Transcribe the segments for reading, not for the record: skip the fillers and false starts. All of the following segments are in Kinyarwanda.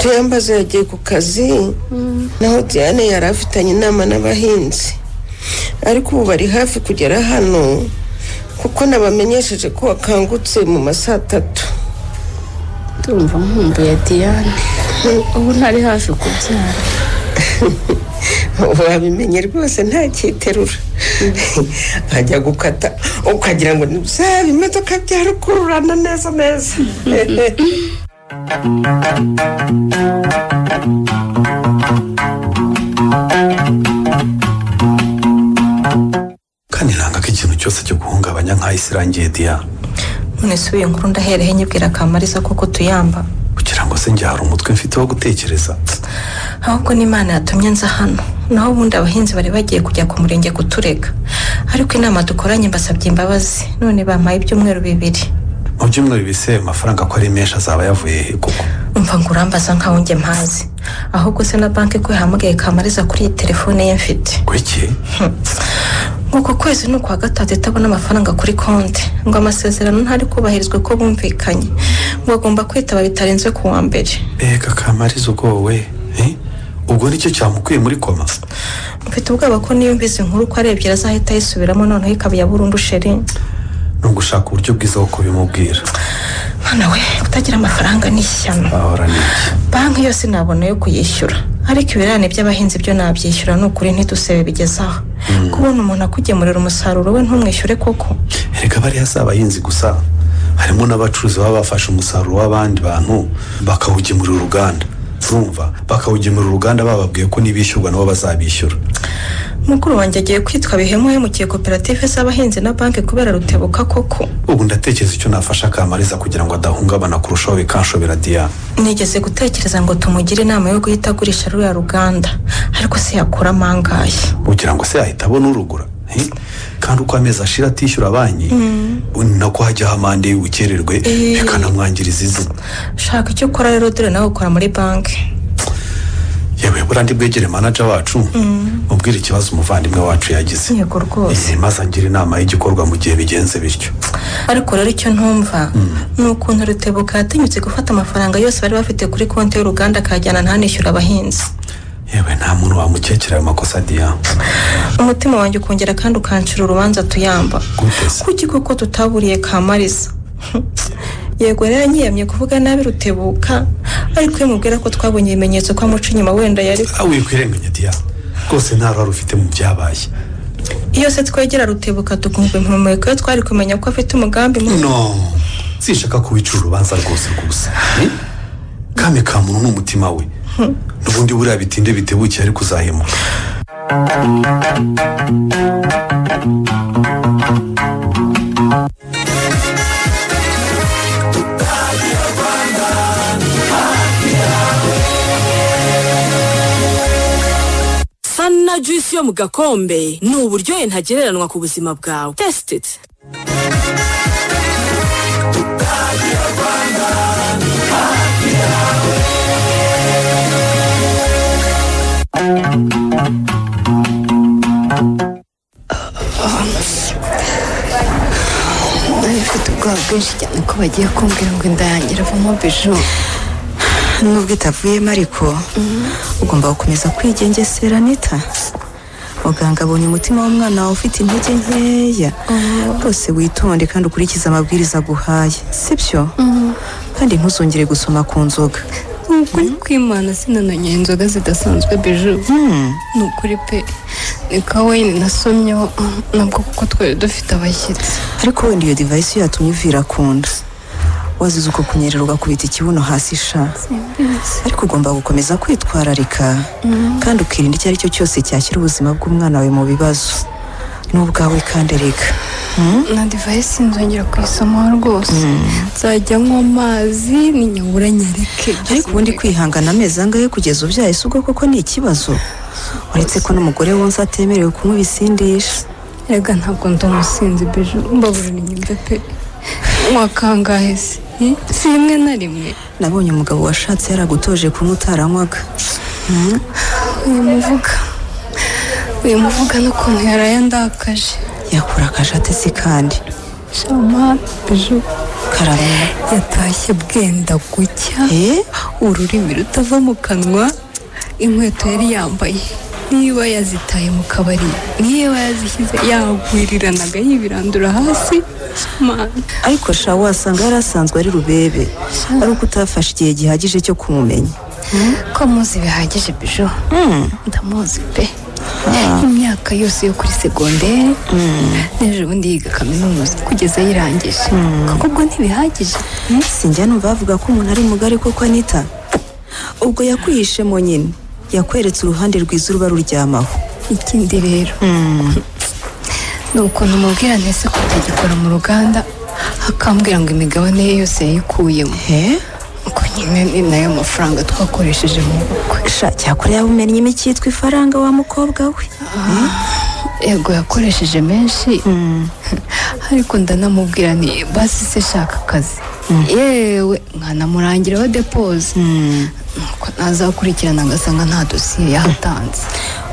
Tuyambaze yagiye ku kazi, naho Diane yari afitanye inama n'abahinzi, ariko ubu bari hafi kugera hano kuko nabamenyesheje ko wakangutse mu masaha 3. Ndumva nkumbuye Diane, ubu ntari hafi kubyara. Wabimenye rwose ntakiterura, ajya gukata ukagira ngo ni imodoka bya rukururana neza neza. Kandi nanga ko ikintu cyose cyo guhungabanya nk'ahise irangiye Diya. None se uyu nkuru ndaherehe nyibwira Kamariza koko tuyamba? Kugira ngo se njye hari umutwe mfite wo gutekereza. Ahubwo n'Imana yatumye nza hano, naho ubundi abahinzi bari bagiye kujya ku murenge kuturega, ariko inama dukoranye mbasabye imbabazi none bampaye ibyumweru 2. Mu byumweru bise amafaranga ko ari menshi azaba yavuye he koko? Umva ngo urambaza nkaho njye mpazi. Ahubwo se na banki ko yahamagaye Kamariza kuri iyi telefone ye mfite. Kuki? Ngo kwezi ni ukwa 3 itabona amafaranga kuri konti, ngo amasezerano ntari kubahirizwe ko bumvikanye, ngo agomba kwitaba bitarenze ku wa mbere. Eka Kamariza ugowe, ubwo nicyo cyamukwiye muri koma. Mfite ubwoba ko niyo mbizi inkuru ko arebye azahita yisubiramo noneho ikaba ya burundu sheri. Nugushaka uburyo bwiza bwo kubimubwira. Mwana we, kutagira amafaranga ni ishyano. Banki yose nabona yo kuyishyura, ariko ibirane by'abahinzi byo nabyishyura ni ukuri ntidusebe bigezaho. Kubona umuntu akugemurira umusaruro we ntumwishyure koko. Erega bariya si abahinzi gusa, harimo n'abacuruzi baba bafashe umusaruro w'abandi bantu bakawugemurira uruganda. Urumva, bakawugemurira uruganda bababwiye ko nibishyurwa nabo bazabishyura. Mukuru wanjye agiye kwitwa bihemu hemukiye koperative z'abahinzi na banki kubera Rutebuka koko. Ubu ndatekereza icyo nafasha Kamariza kugira ngo adahungabana kurushaho bikanshobera Diya. Nigeze gutekereza ngo tumugire inama yo guhita agurisha ruriya ruganda, ariko se yakura amangaye? Ugira ngo se yahita abona urugura? Kandi uko amezi ashira atishyura banki, nako hajyaho amande y'ubukererwe bikanamwangiriza izina. Shaka icyo ukora rero, dore nawe ukora muri banki. Yewe buriya ndi bwegere manager wacu mubwire ikibazo umuvandimwe wacu yagize. Yego rwose. Maze angira inama y'igikorwa mu gihe bigenze bityo. Ariko rero icyo ntumva ni ukuntu Rutebuka yatinyutse gufata amafaranga yose bari bafite kuri konti y'uruganda akajyana ntanishyura abahinzi. Yewe nta muntu wamukekera ayo makosa Diya. Umutima wanjye ukongera kandi ukancira urubanza tuyamba. Kuki koko tutaburiye Kamariza? Yego rero nyiyamye kuvuga nabi Rutebuka, ariko iyo mubwira ko twabonye ibimenyetso ko amuca inyuma wenda yari wikwirenganya Diya. Rwose nta ruhare ufite mu byabaye. Iyo se twegera Rutebuka tukumva impumeko yo twari kumenya ko afite umugambi mubi. No, sinshaka kuwicira urubanza rwose rwose. Kame ka muntu ni umutima we, n'ubundi buriya bitinde bitebukiye ari kuzahemuka. Sana juice yo mu gakombe ni uburyohe ntagereranwa ku buzima bwawe. Test it. Mfite ubwoba bwinshi cyane ko bagiye kumbwira ngo inda yanjye iravamo biju. Nubwo itavuyemo ariko ugomba gukomeza kwigengesera Anita. Muganga abonye umutima w'umwana wawe ufite intege nkeya. Rwose witonde kandi ukurikize amabwiriza aguhaye, sibyo? Kandi ntuzongere gusoma ku nzoga. Ukuri kw'Imana sinanonye inzoga zidasanzwe biju. Ni ukuri pe, ni ka wayini nasomyeho nabwo kuko twari dufite abashyitsi. Ariko wenda iyo device yatumye uvira ku nda, wazize uko kunyerera ugakubita ikibuno hasi sha. Ariko ugomba gukomeza kwitwararika kandi ukirinda icyo ari cyo cyose cyashyira ubuzima bw'umwana wawe mu bibazo n'ubwawe. Kandi reka na device nzongera kuyisomaho rwose, nzajya nywa amazi n'inyabura nyareke. Ariko ubundi kwihangana amezi angahe kugeza ubyaye si ubwo koko ni ikibazo, uretse ko n'umugore wonsa atemerewe kunywa ibisindisha. Erega ntabwo ndi umusinzi biju, mbaburira inyumve pe. Mwakangahe se? Si rimwe na rimwe. Nabonye umugabo washatse yaragutoje kunywa utaranywaga. Uyu muvuga n'ukuntu yaraye andakaje. Yakurakaje ate se kandi? Shama biju, Karame. Yatashye bwenda gucya, ururimi rutava mu kanwa, inkweto yari yambaye niba yazitaye mu kabari, niba yazishyize yagwiriranaga yibirandura hasi. Ariko sha wasanga yari asanzwe ari rubebe, ari uko utafashe igihe gihagije cyo kumumenya. Ko muzi bihagije Bijo, ndamuzi pe. Imyaka yose yo kuri segonderi n'ejo bundi yiga kaminuza kugeza yirangije, kuko ubwo ntibihagije. Sinjya numva bavuga ko umuntu ari mugari koko Anita. Ubwo yakwihishemo nyine, yakweretse uruhande rwiza uruba ruryamaho. Ikindi rero ni ukuntu mubwira ntese ko utagikora mu ruganda, akambwira ngo imigabane ye yose yayikuyemo. Uko nyine ni nayo mafaranga twakoresheje mu bukwe. Sha cyakora yabumennye imikitwa ifaranga wa mukobwa we. Yego yakoresheje menshi, ariko ndanamubwira ni basi se shaka akazi, yewe nkanamurangiraho depose, nuko nazakurikirana ngasanga nta dosiye yahatanze.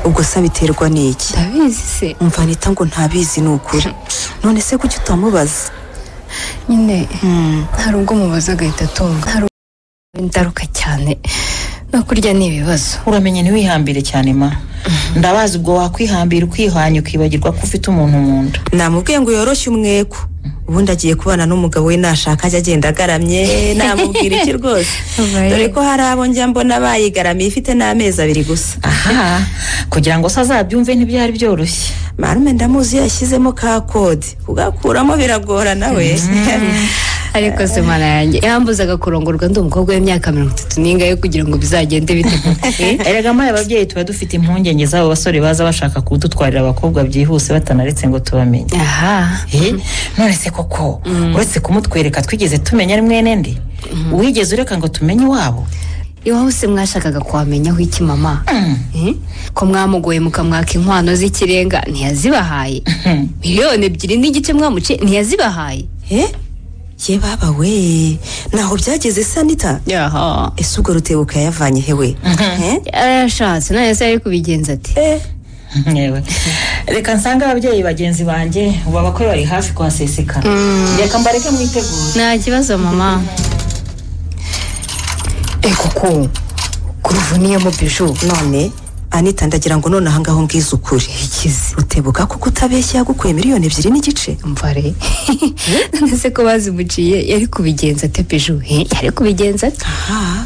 Ubwo se biterwa n'iki? Ndabizi se. Umva Anita ngo ntabizi ni ukuri. None se kuki utamubaza? Nyine hari ubwo mubaza agahita atunga, hari indaruka cyane no kurya ni ibibazo. Uramenye ntiwihambire cyane ma. Ndabazi ubwo wakwihambira ukihanya ukibagirwa ko ufite umuntu mu nda. Namubwiye ngo yoroshye umweko, ubundi agiye kubana n'umugabo we nashaka ajya agenda agaramye. Namubwira iki rwose, dore ko hari abo njya mbona bayigaramiye ifite n'amezi 2 gusa. Aha, kugira ngo se azabyumve ntibyari byoroshye. Marume ndamuzi yashyizemo ka kode, kugakuramo biragorana we. Ariko se mana yanjye yambuzaga kurongorwa ndi umukobwa w'imyaka 30 n'ingahe kugira ngo bizagende bite? Erega maye ababyeyi tuba dufite impungenge z'abo basore baza bashaka kudutwarira abakobwa byihuse batanaretse ngo tubamenye. Aha. None se koko uretse kumutwereka twigeze tumenya ari mwene nde? Wigeze ureka ngo tumenye iwabo? Iwawe se mwashakaga kuhamenyaho iki mama? Ko mwamugoye mukamwaka inkwano z'ikirenga ntiyazibahaye? 2.5 miliyoni mwamuce ntiyazibahaye? Ye baba we, naho byageze se Anita? Yaha. Ese ubwo Rutebuka yayavanye hewe? Yarashatse none se yari kubigenza ati? Yewe, reka nsanga ababyeyi bagenzi banjye ubu abakwe bari hafi kuhasesekara. Reka mbareke mwitegure. Nta kibazo mama. Koko kuruvuniyemo Bijo. None Anita ndagira ngo none ahangaho ngize ukuri. Ikizi Rutebuka kuko utabeshya yagukuye 2.5 miliyoni. Mvare. None se ko bazimuciye yari kubigenza ate Bijo? Yari kubigenza ate?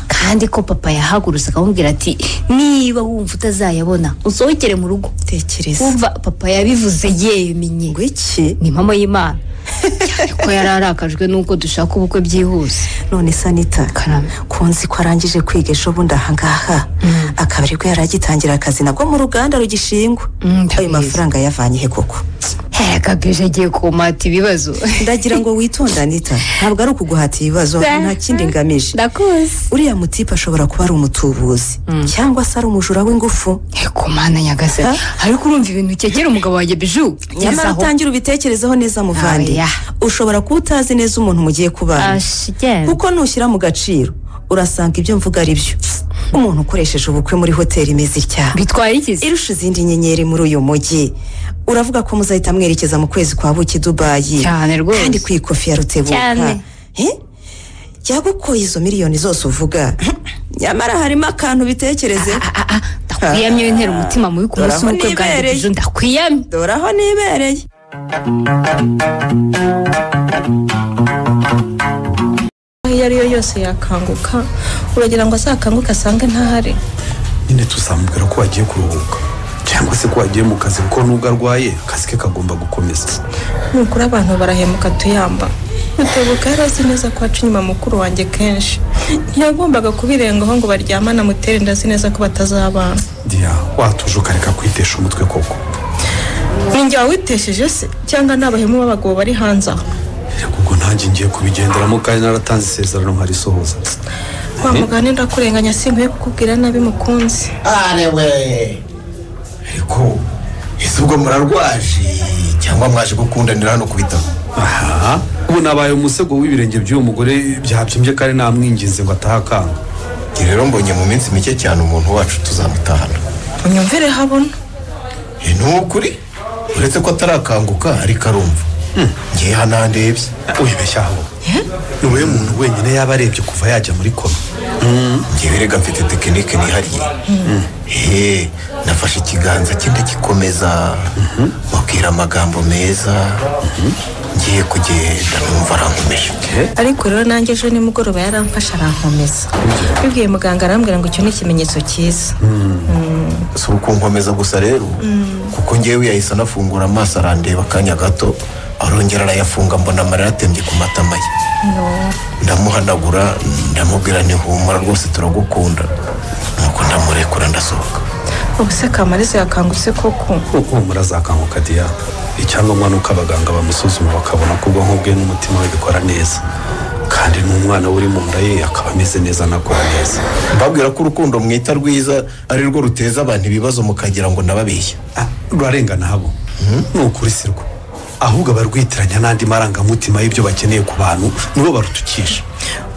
Kandi ko papa yahagurutse akamubwira ati niba wumva utazayabona usohokere mu rugo. Tekereza. Wumva papa yabivuze yemenye. Ngo iki? Ni mama y'Imana. Cyane ko yararakajwe nuko dushaka ubukwe byihuse. None se Anita, konzi ko arangije kwiga ejo bundi ahangaha, akaba aribwo yaragitangira akazi nabwo mu ruganda rugishingwa, ayo mafaranga yavanye he koko? Herega Bijo agiye kumata ibibazo. Ndagira ngo witonde Anita, ntabwo ari ukuguhata ibibazo, nta kindi ngamije. Ndakuzi. Uriya mutipe ashobora kuba ari umutubuzi cyangwa se ari umujura w'ingufu. Eko mana nyagasani, ariko urumva ibintu ukegera umugabo wanjye Bijo. Nyamara utangira ubitekerezeho neza muvandi. Ushobora kuba utazi neza umuntu mugiye kubana, kuko nushyira mu gaciro urasanga ibyo mvuga ari byo. Umuntu ukoresheje ubukwe muri hoteli imeze itya bitwaye iki? Irusha izindi nyenyeri muri uyu mujyi. Uravuga ko muzahita mwerekeza mu kwezi kwa buki Dubayi. Cyane rwose. Kandi ku ikofi ya Rutebuka. Yagukoye izo miliyoni zose uvuga. Nyamara harimo akantu bitekereze. Ndakwiyamye wintera umutima mubi ku munsi w'ubukwe bwanjye Bijo, ndakwiyamye. Dore aho nibereye. Iyo ariyo yose yakanguka, uragira ngo azakanguke asange ntahari. Nyine tuzamubwira ko wagiye kuruhuka cyangwa se ko wagiye mu kazi, kuko nubwo arwaye akazi ke kagomba gukomeza. Nukuri abantu barahemuka tuyamba. Rutebuka yari azi neza ko aca inyuma mukuru wanjye kenshi, ntiyagombaga kubirengaho ngo baryamane amutere inda azi neza ko batazabana. Dia, watuje ukareka kwitesha umutwe koko? Ninjye wawitesheje se cyangwa n'abahemu b'abagabo bari hanze aho? Kuko nanjye ngiye kubigenderamo kandi naratanze isezerano nkarisohoza. Wa mugani ndakurenganya, sinkwiye kukubwira nabi mukunzi. Arewe, ariko ese ubwo murarwaje cyangwa mwaje gukundanira hano ku bitaro? Aha, ubu nabaye umusego w'ibirenge by'uwo mugore byabyimbye kandi namwinginze ngo atahakanga. Rero mbonye mu minsi mike cyane umuntu wacu tuzamutahana. Unyumvire habona. Ni ukuri uretse ko atarakanguka ariko arumva. Ngiye hanandebye. Wibeshyaho. Ni wowe muntu wenyine yaba arebye kuva yajya muri koma. Njyewe rega mfite tekinike nihariye. Nafashe ikiganza cye ndagikomeza, mubwira amagambo meza, ngiye kugenda numva arankomeje. Ariko rero nanjye ejo nimugoroba yaramfashe arankomeza. Bibwiye muganga arambwira ngo icyo ni ikimenyetso cyiza. Si ukunkomeza gusa rero, kuko ngewe yahise anafungura amaso arandeba akanya gato, arongera arayafunga mbona amarira atembye ku matama ye. Ndamuhanagura ndamubwira nti humura rwose turagukunda, nuko ndamurekura ndasohoka. Ubu se Kamariza yakangutse koko? Humura azakanguka Diya. Icyangombwa ni uko abaganga bamusuzuma bakabona ko ubwonko bwe n'umutima we bikora neza, kandi n'umwana uri mu nda ye akaba ameze neza anakora neza. Mbabwira ko urukundo mwita rwiza ari rwo ruteza abantu ibibazo mukagira ngo nababeshya. Rurarengana habo, ni ukuri si rwo, ahubwo abarwitiranya n'andi marangamutima y'ibyo bakeneye ku bantu nibo barutukisha.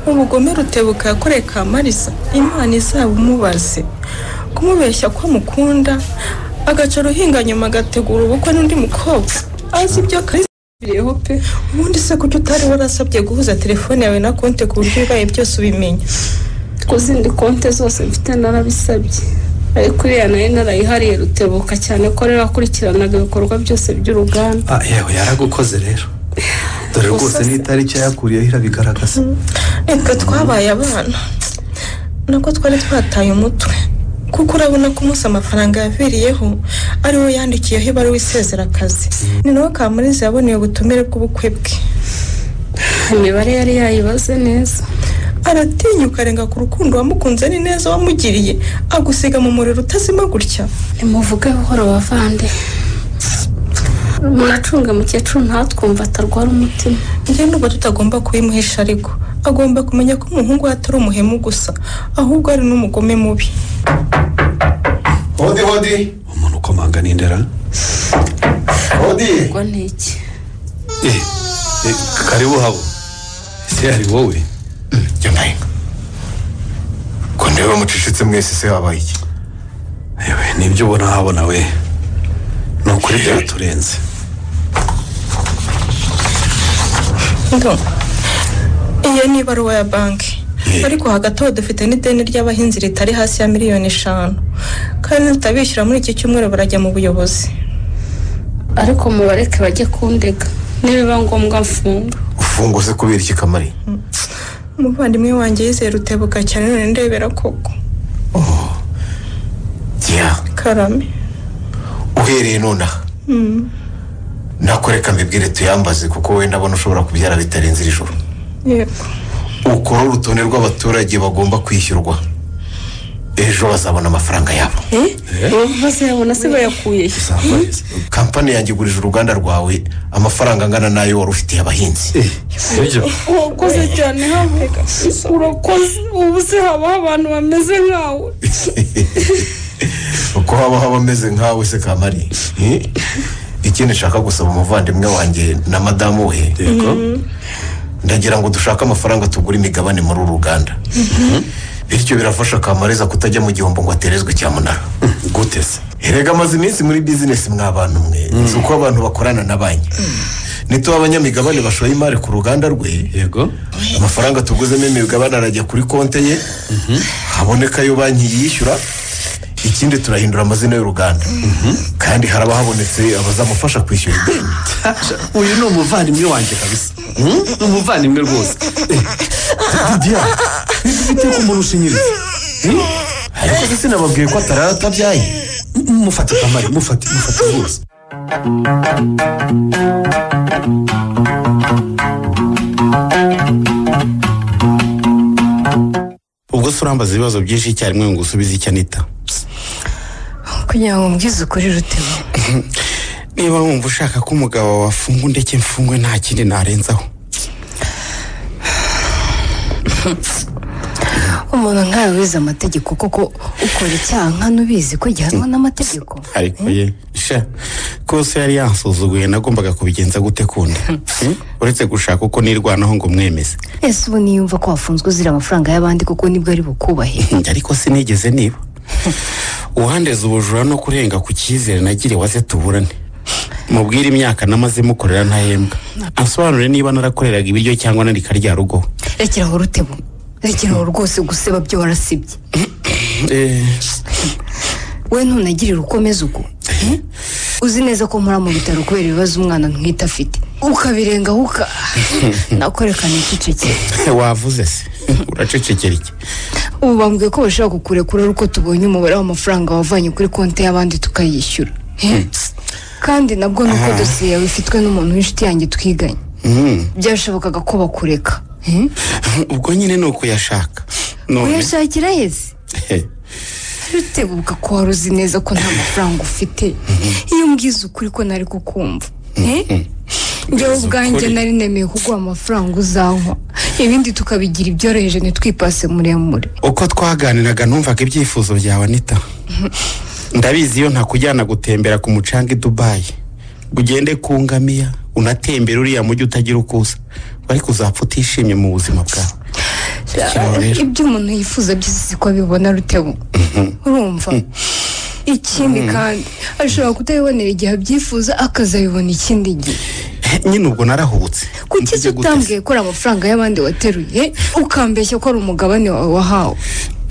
Ubugome Rutebuka yakoreye Kamariza, Imana izabumubaze. Kumubeshya ko amukunda, agaca ruhinga nyuma agategura ubukwe n'undi mukobwa azi ibyo akariho pe. Ubundi se kuki utari warasabye guhuza telefone yawe na konte ku buryo ibibaye byose ubimenya? Ku zindi konte zose mfite narabisabye, ariko uriya nayo narayihariye Rutebuka cyane ko rero akurikiranaga ibikorwa byose by'uruganda. Yewe yaragukoze rero, dore rwose n'itariki yakuriyeho irabigaragaza. Reka twabaye abana nako twari twataye umutwe, kuko urabona ko umunsi amafaranga yaviriyeho ari we yandikiyeho ibaruwa isezera akazi. Ni nawe Kamariza yaboneye ubutumire bw'ubukwe bwe. Imibare yari yayibaze neza. Aratinyuka arenga ku rukundo wamukunze ni neza wamugiriye, agusiga mu muriro utazima gutya. Nimuvuge buhoro bavande, muracunga mukecuru ntatwumva atarwara umutima. Njye nubwo tutagomba kubimuhisha, ariko agomba kumenya ko umuhungu we atari umuhemu gusa, ahubwo ari n'umugome mubi. Hodi hodi. Umuntu ukomanga n'indera. Hodi. Ngo ni iki? Karibu habo. Ese ari wowe? Jya ko ndeba mucecetse mwese se habaye iki? Yewe nibyo ubona habona we. Ni ukuri byaturenze. Iyo ni ibaruwa ya banki. Ariko hagati aho dufite n'ideni ry'abahinzi ritari hasi ya 5,000,000, kandi tutabishyura muri iki cyumweru barajya mu buyobozi. Ariko mubareke bajye kundega, nibiba ngombwa mfunga. Ufunga se kubera iki Kamari? Umuvandimwe wanjye yizeye Rutebuka cyane none ndebera koko. Karame, uhereye nonaha nakoreka mbibwire tuyambaze, kuko wenda abona ushobora kubyara bitarenze iri joro. Yego. Ukora urutonde rw'abaturage bagomba kwishyurwa, ejo bazabona amafaranga yabo. Bazayabona se bayakuye? Kampani yanjye igurije uruganda rwawe amafaranga angana n'ayo wari ufitiye abahinzi. Urakoze cyane habo, urakoze. Ubu se habaho abantu bameze nkawe? Uko habaho abameze nkawe se Kamari? Ikindi nshaka gusaba umuvandimwe wanjye na madamu we, ndagira ngo dushake amafaranga tugura imigabane muri uru ruganda. Bityo birafasha Kamariza kutajya mu gihombo ngo aterezwe cyamunara. Gute se? Erega amaze iminsi muri business mwabantu mwe, nzi uko abantu bakorana na banki. Nituba abanyamigabane bashoye imari ku ruganda rwe, yego, amafaranga tuguzemo imigabane arajya kuri konte ye, haboneka ayo banki yishyura. Ikindi turahindura amazina y'uruganda, kandi haraba habonetse abazamufasha kwishyura ideni. Uyu ni umuvandimwe wanjye kabisa, ni umuvandimwe rwose. Didiya, bifite ko umuntu ushinyiriza. Ariko se sinababwiye ko atarara atabyaye? Mufate Kamari, mufate rwose. Ubwo se urambaza ibibazo byinshi icyarimwe ngo usubize icyo Anita? Kugira ngo umbwize ukuri Rutema, niba wumva ushaka ko umugabo wafunga undeke mfungwe, nta kindi narenzaho. Umuntu nkawe wize amategeko koko ukora icyaha nkana ubizi ko gihanwa n'amategeko? Ariko ye sha, kose yari yansuzuguye, nagombaga kubigenza gute kundi? Uretse gushaka uko nirwanaho ngo mwemeze. Ese ubu niyumva ko wafunzwe uzira amafaranga y'abandi kuko nibwo ari bukubahe? Ariko sinigeze niba uhandeze ubujura no kurenga ku cyizere nagiriwe waze tuburane. Mubwire imyaka namaze mukorera ntahembwa. Asobanure niba narakoreraga ibiryo cyangwa nari karya rugo. Rekeraho Rutebo. Rekeraho rwose guseba byo warasibye. We ntunagirira ukomeza uko. Uzi neza ko mpora mu bitaro kubera ibibazo umwana ntwita afite. Ukabirenga uka nakorekana icecekere. Wavuze se? Uracecekera iki? Ubu bambwiye ko bashaka kukurekura uko tubonye umubare w'amafaranga wavanye kuri konti y'abandi tukayishyura. Kandi nabwo nuko dosiye yawe ifitwe n'umuntu w'inshuti yanjye twiganye. Byashobokaga ko bakureka. Ubwo nyine ni uko yashaka. None uyashakira heze? Rutebuka ko wari uzi neza ko nta mafaranga ufite. Iyo umbwiza ukuri ko nari kukumva. Njyewe ubwanjye nari nemeye kuguha amafaranga uzankwa, ibindi tukabigira ibyoroheje ntitwipase muremure. Uko twaganiraga numvaga ibyifuzo byawe Anita. Ndabizi iyo ntakujyana gutembera ku mucanga i Dubai, ugende ku ngamiya unatembera uriya mujyi utagira ukuza, ariko uzapfa utishimye mu buzima bwawe. Ibyo umuntu yifuza byose ko abibona Rutebo. Urumva? Ikindi kandi ashobora kutabibonera igihe abyifuza akazabibona ikindi gihe. Nyine ubwo narahubutse. Kuki utambwiye ko ari amafaranga y'abandi wateruye ukambeshya ko ari umugabane wawe wahawe?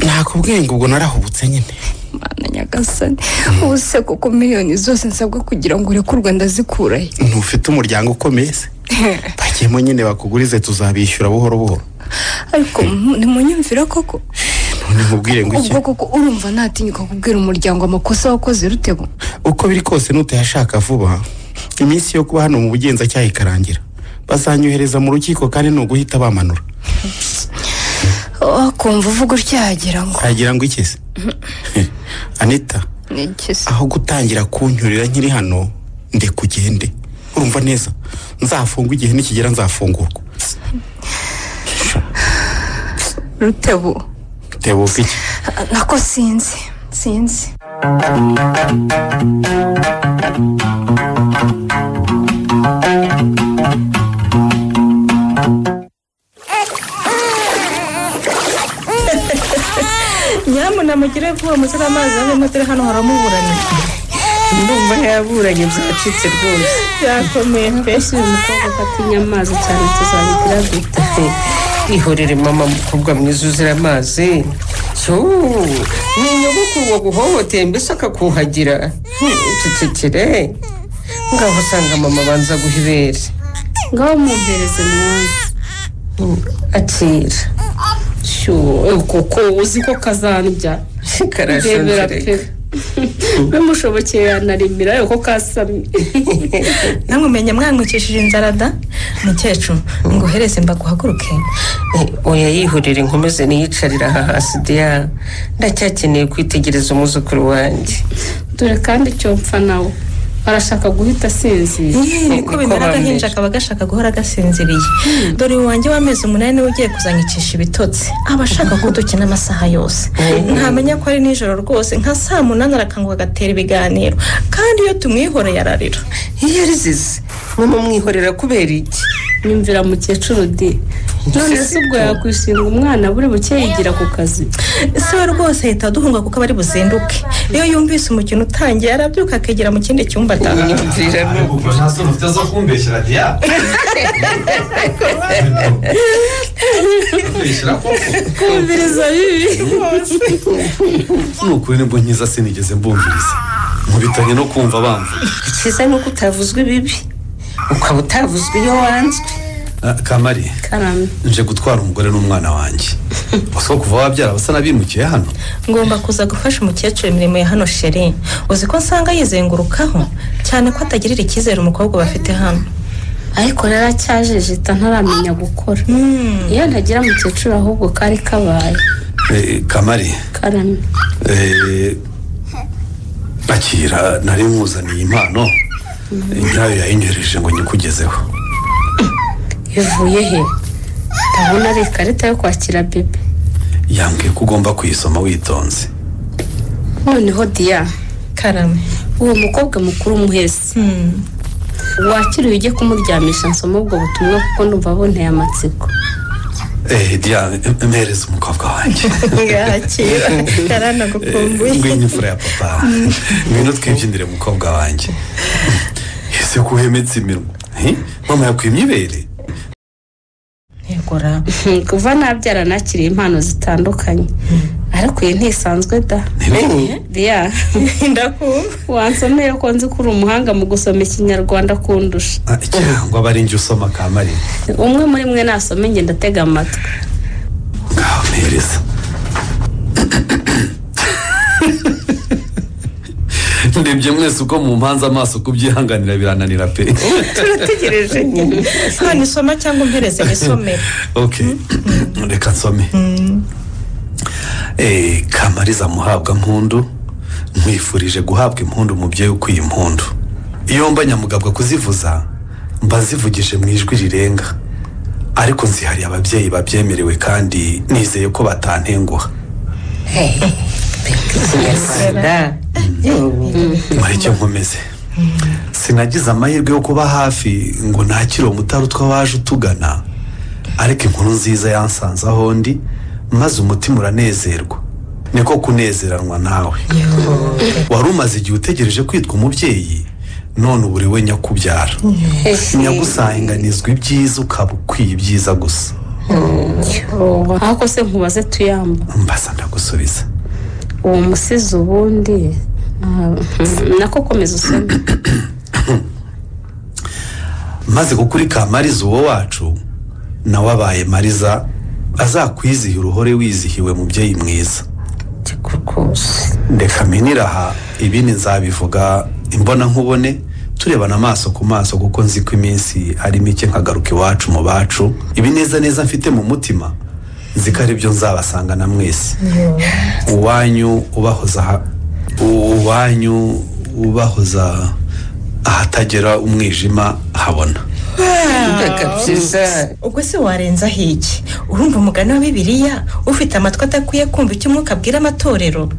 Nakubwiye ngo ubwo narahubutse nyine. Mana nyagasani, ubu se koko miliyoni zose nsabwa kugira ngo urekurwe ndazikurahe? Ntufite umuryango ukomeye se? Bakemo nyine bakugurize tuzabishyura buhoro buhoro. Ariko ntimunyumvira koko? None nkubwire ngo iki? Ubwo koko urumva natinyuka kubwira umuryango amakosa wakoze Rutebo? Uko biri kose nutayashaka vuba, iminsi yo kuba hano mu bugenzacyaha ikarangira, bazanyohereza mu rukiko kandi ni uguhita bamanura. Kumva uvuga utyagira ngo agira ngo iki se? Anita, aho gutangira kuncyurira nkiri hano ndekugende. Urumva neza nzafungwa igihe nikigera nzafungurwa. Rutebo. Rutebo iki? Nako sinzi. Nyamuna mugire vuba muzira amazi abe mutire hano haramuburanye. Ndumva yaburanye byacitse rwose. Byakomeye mbese uyu mukobwa atinya amazi cyane tuzabigira gute? Ihorere mama mukobwa mwiza uzira amazi. So, ni nyogokuru waguhohoteye mbese akakuhagira. Cecekere. Ngaho usanga mama banza guha ibere. Ngaho mumpereze mwanza. Akira. Koko uzi ko kazandya karashonje. Bimushobokeye yanarimira yuko kasamye. Namwe menya mwanywikishije inzara da mukecuru nguhereze mbaguhaguruke. Oya yihurire nkomeze niyicarira aha hasi dia, ndacyakeneye kwitegereza umuzukuru wanjye. Dore kandi icyo mpfa nawe arashaka guhita asinzira. Niko bimera agahinja kaba gashaka guhora gasinziriye. Dore uwanjye w'amezi 8 niwe ugiye kuzanyicisha ibitotsi. Aba ashaka ko dukina amasaha yose. Ntamenya ko ari nijoro rwose nka saa 8 arakanguka agatera ibiganiro. Kandi iyo tumwihoreye yararira. Iyo arizize mama mwihorera kubera iki? Nyumvira mukecuru di. None se ubwo yakwishinga umwana buri buke yigira ku kazi? Se we rwose ahita aduhunga kuko abari buzinduke. Iyo yumvise umukino utangiye arabyuka akegera mu kindi cyumba ataha. Nyumvira nuko nta soni ufite zo kumbeshyira dia. Kumviriza bibi. Nukuri nibwo nkiza sinigeze mbumviriza. Mubitanye no kumva bamvuga. Icyiza nuko utavuzwe ibibi. Ukaba utavuzwe iyo wanzwe. Kamari. Karame. Nje gutwara umugore n'umwana wanjye. Bose kuva wabyara basa nabimukiye hano. Ngomba kuza gufasha umukecuru imirimo ya hano sheri. Uzi ko nsanga yizengurukaho cyane ko atagirira icyizere umukobwa bafite hano. Ariko rero acyajejeta ntaramenya gukora. Iyo ntagira mukecuru ahubwo kari kabaye. Kamari. Karame. Akira nari nkuzaniye impano. Nyayo yayinyohereje ngo nyikugezeho. Ivuye he? Ndabona ari ikarita yo kwakira bebe. Yambwiye ko ugomba kuyisoma witonze. Noneho dia. Karame. Uwo mukobwa mukuru umuhese. Wakiriye ujye kumuryamisha nsoma ubwo butumwa kuko ndumva bunteye amatsiko. Dia mpereza umukobwa wanjye. Ngakira. Karana gukumbuye. Ngwino imfura ya papa. Ngwino twibyinire umukobwa wanjye. Ese Se kuhemetse imirwa. Mama yakwimye ibere. Yegora. Kuva nabyara nakiriye impano zitandukanye. Ariko iyi ntisanzwe da. Dia. Ndakumva. Wansomeye ko nzi kuri umuhanga mu gusoma ikinyarwanda kundusha. Cyangwa bari nje usoma Kamari. Umwe muri mwe nasome nge ndatega amatwi. Ngaho mpereza. Ndebye mwese uko mu mpanza amaso kubyihanganira birananira pe. Turategereje nyine. Hano isoma cyangwa umpereze nisome. Okay. Reka nsome. Kamariza muhabwa mpundu, nkwifurije guhabwa impundu umubyeyi ukwiye impundu. Iyo mba nyamugabwa kuzivuza mba zivugije mu ijwi rirenga, ariko nzihariye ababyeyi babyemerewe kandi nizeye ko batantenguha. Mureke nkomeze. Sinagize amahirwe yo kuba hafi ngo nakire umutarutwa waje utugana, ariko inkuru nziza yansanze aho ndi maze umutima uranezerwa. Niko kunezeranwa nawe. Wari umaze igihe utegereje kwitwa umubyeyi, none ubu uri we nyakubyara. Nyagusanganizwa ibyiza ukaba ukwiye ibyiza gusa. Ahako se nkubaze tuyamba. Mbasa ndagusubiza. Uwo musizi ubundi nako komeza usome. Maze kukuri Kamariza uwo wacu nawe abaye Mariza, azakwizihira uruhore wizihiwe mubyeyi mwiza. Ndeka minira aha, ibindi nzabivuga imbona nkubone turebana amaso ku maso, kuko nzi ko iminsi ari mike nkagaruka iwacu mu bacu. Ibi neza neza mfite mu mutima nzi ko ari byo nzabasanga na mwese. Uwanyu ubahoza uwanyu ubahoza ahatagera umwijima habona. Ubwo se warenza hiki? Urumva umugani wa Bibiliya ufite amatwi atakwiye kumva icyo umwuka abwira amatorero.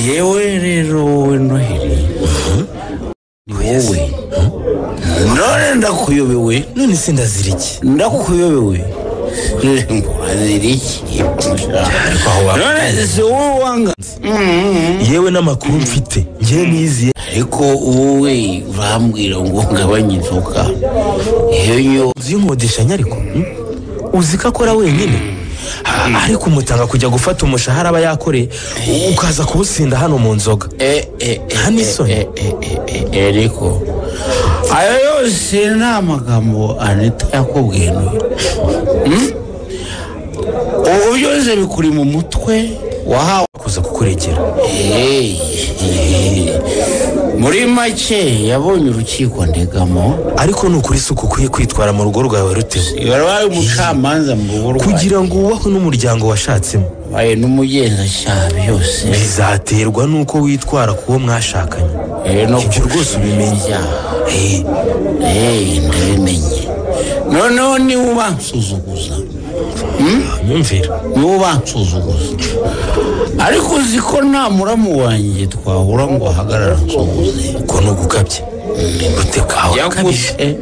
Yewe rero wowe Noheli, wowe none ndakuyobewe. None se ndazira iki? Ndakuyobewe. Urazira iki? None se wowe wanga. Yewe n'amakuru mfite ngiye niziye. Ariko wowe urambwira ngo ngabanye inzoka. Iyo nzu y'inkodeshanya ariko uzi ko akora wenyine, ariko umutanga kujya gufata umushahara aba yakoreye ukaza kuwusinda hano mu nzoga. Nta isoni. Ariko ayo yose ni amagambo Anita yakubwiye. Ubu byose bikuri mu mutwe wahawe kuza kukuregera. Muri make yabonye urukiko ndegamo. Ariko ni ukuri isuku ukwiye kwitwara mu rugo rwawe rute. Wari umucamanza mu rugo rwawe kugira ngo wubahwe n'umuryango washatsemo. Waye n'umugenzacyaha byose bizaterwa n'uko witwara kuwo mwashakanye. Ibyo rwose ubimenye. Ndabimenye. Noneho niba ubansuzuguza, nyumvira niba ubansuzuguza, ariko uzi ko nta muramu wanjye twahura ngo ahagarara nsuhuze. Uko ni ugukabye rutekawe yakabije.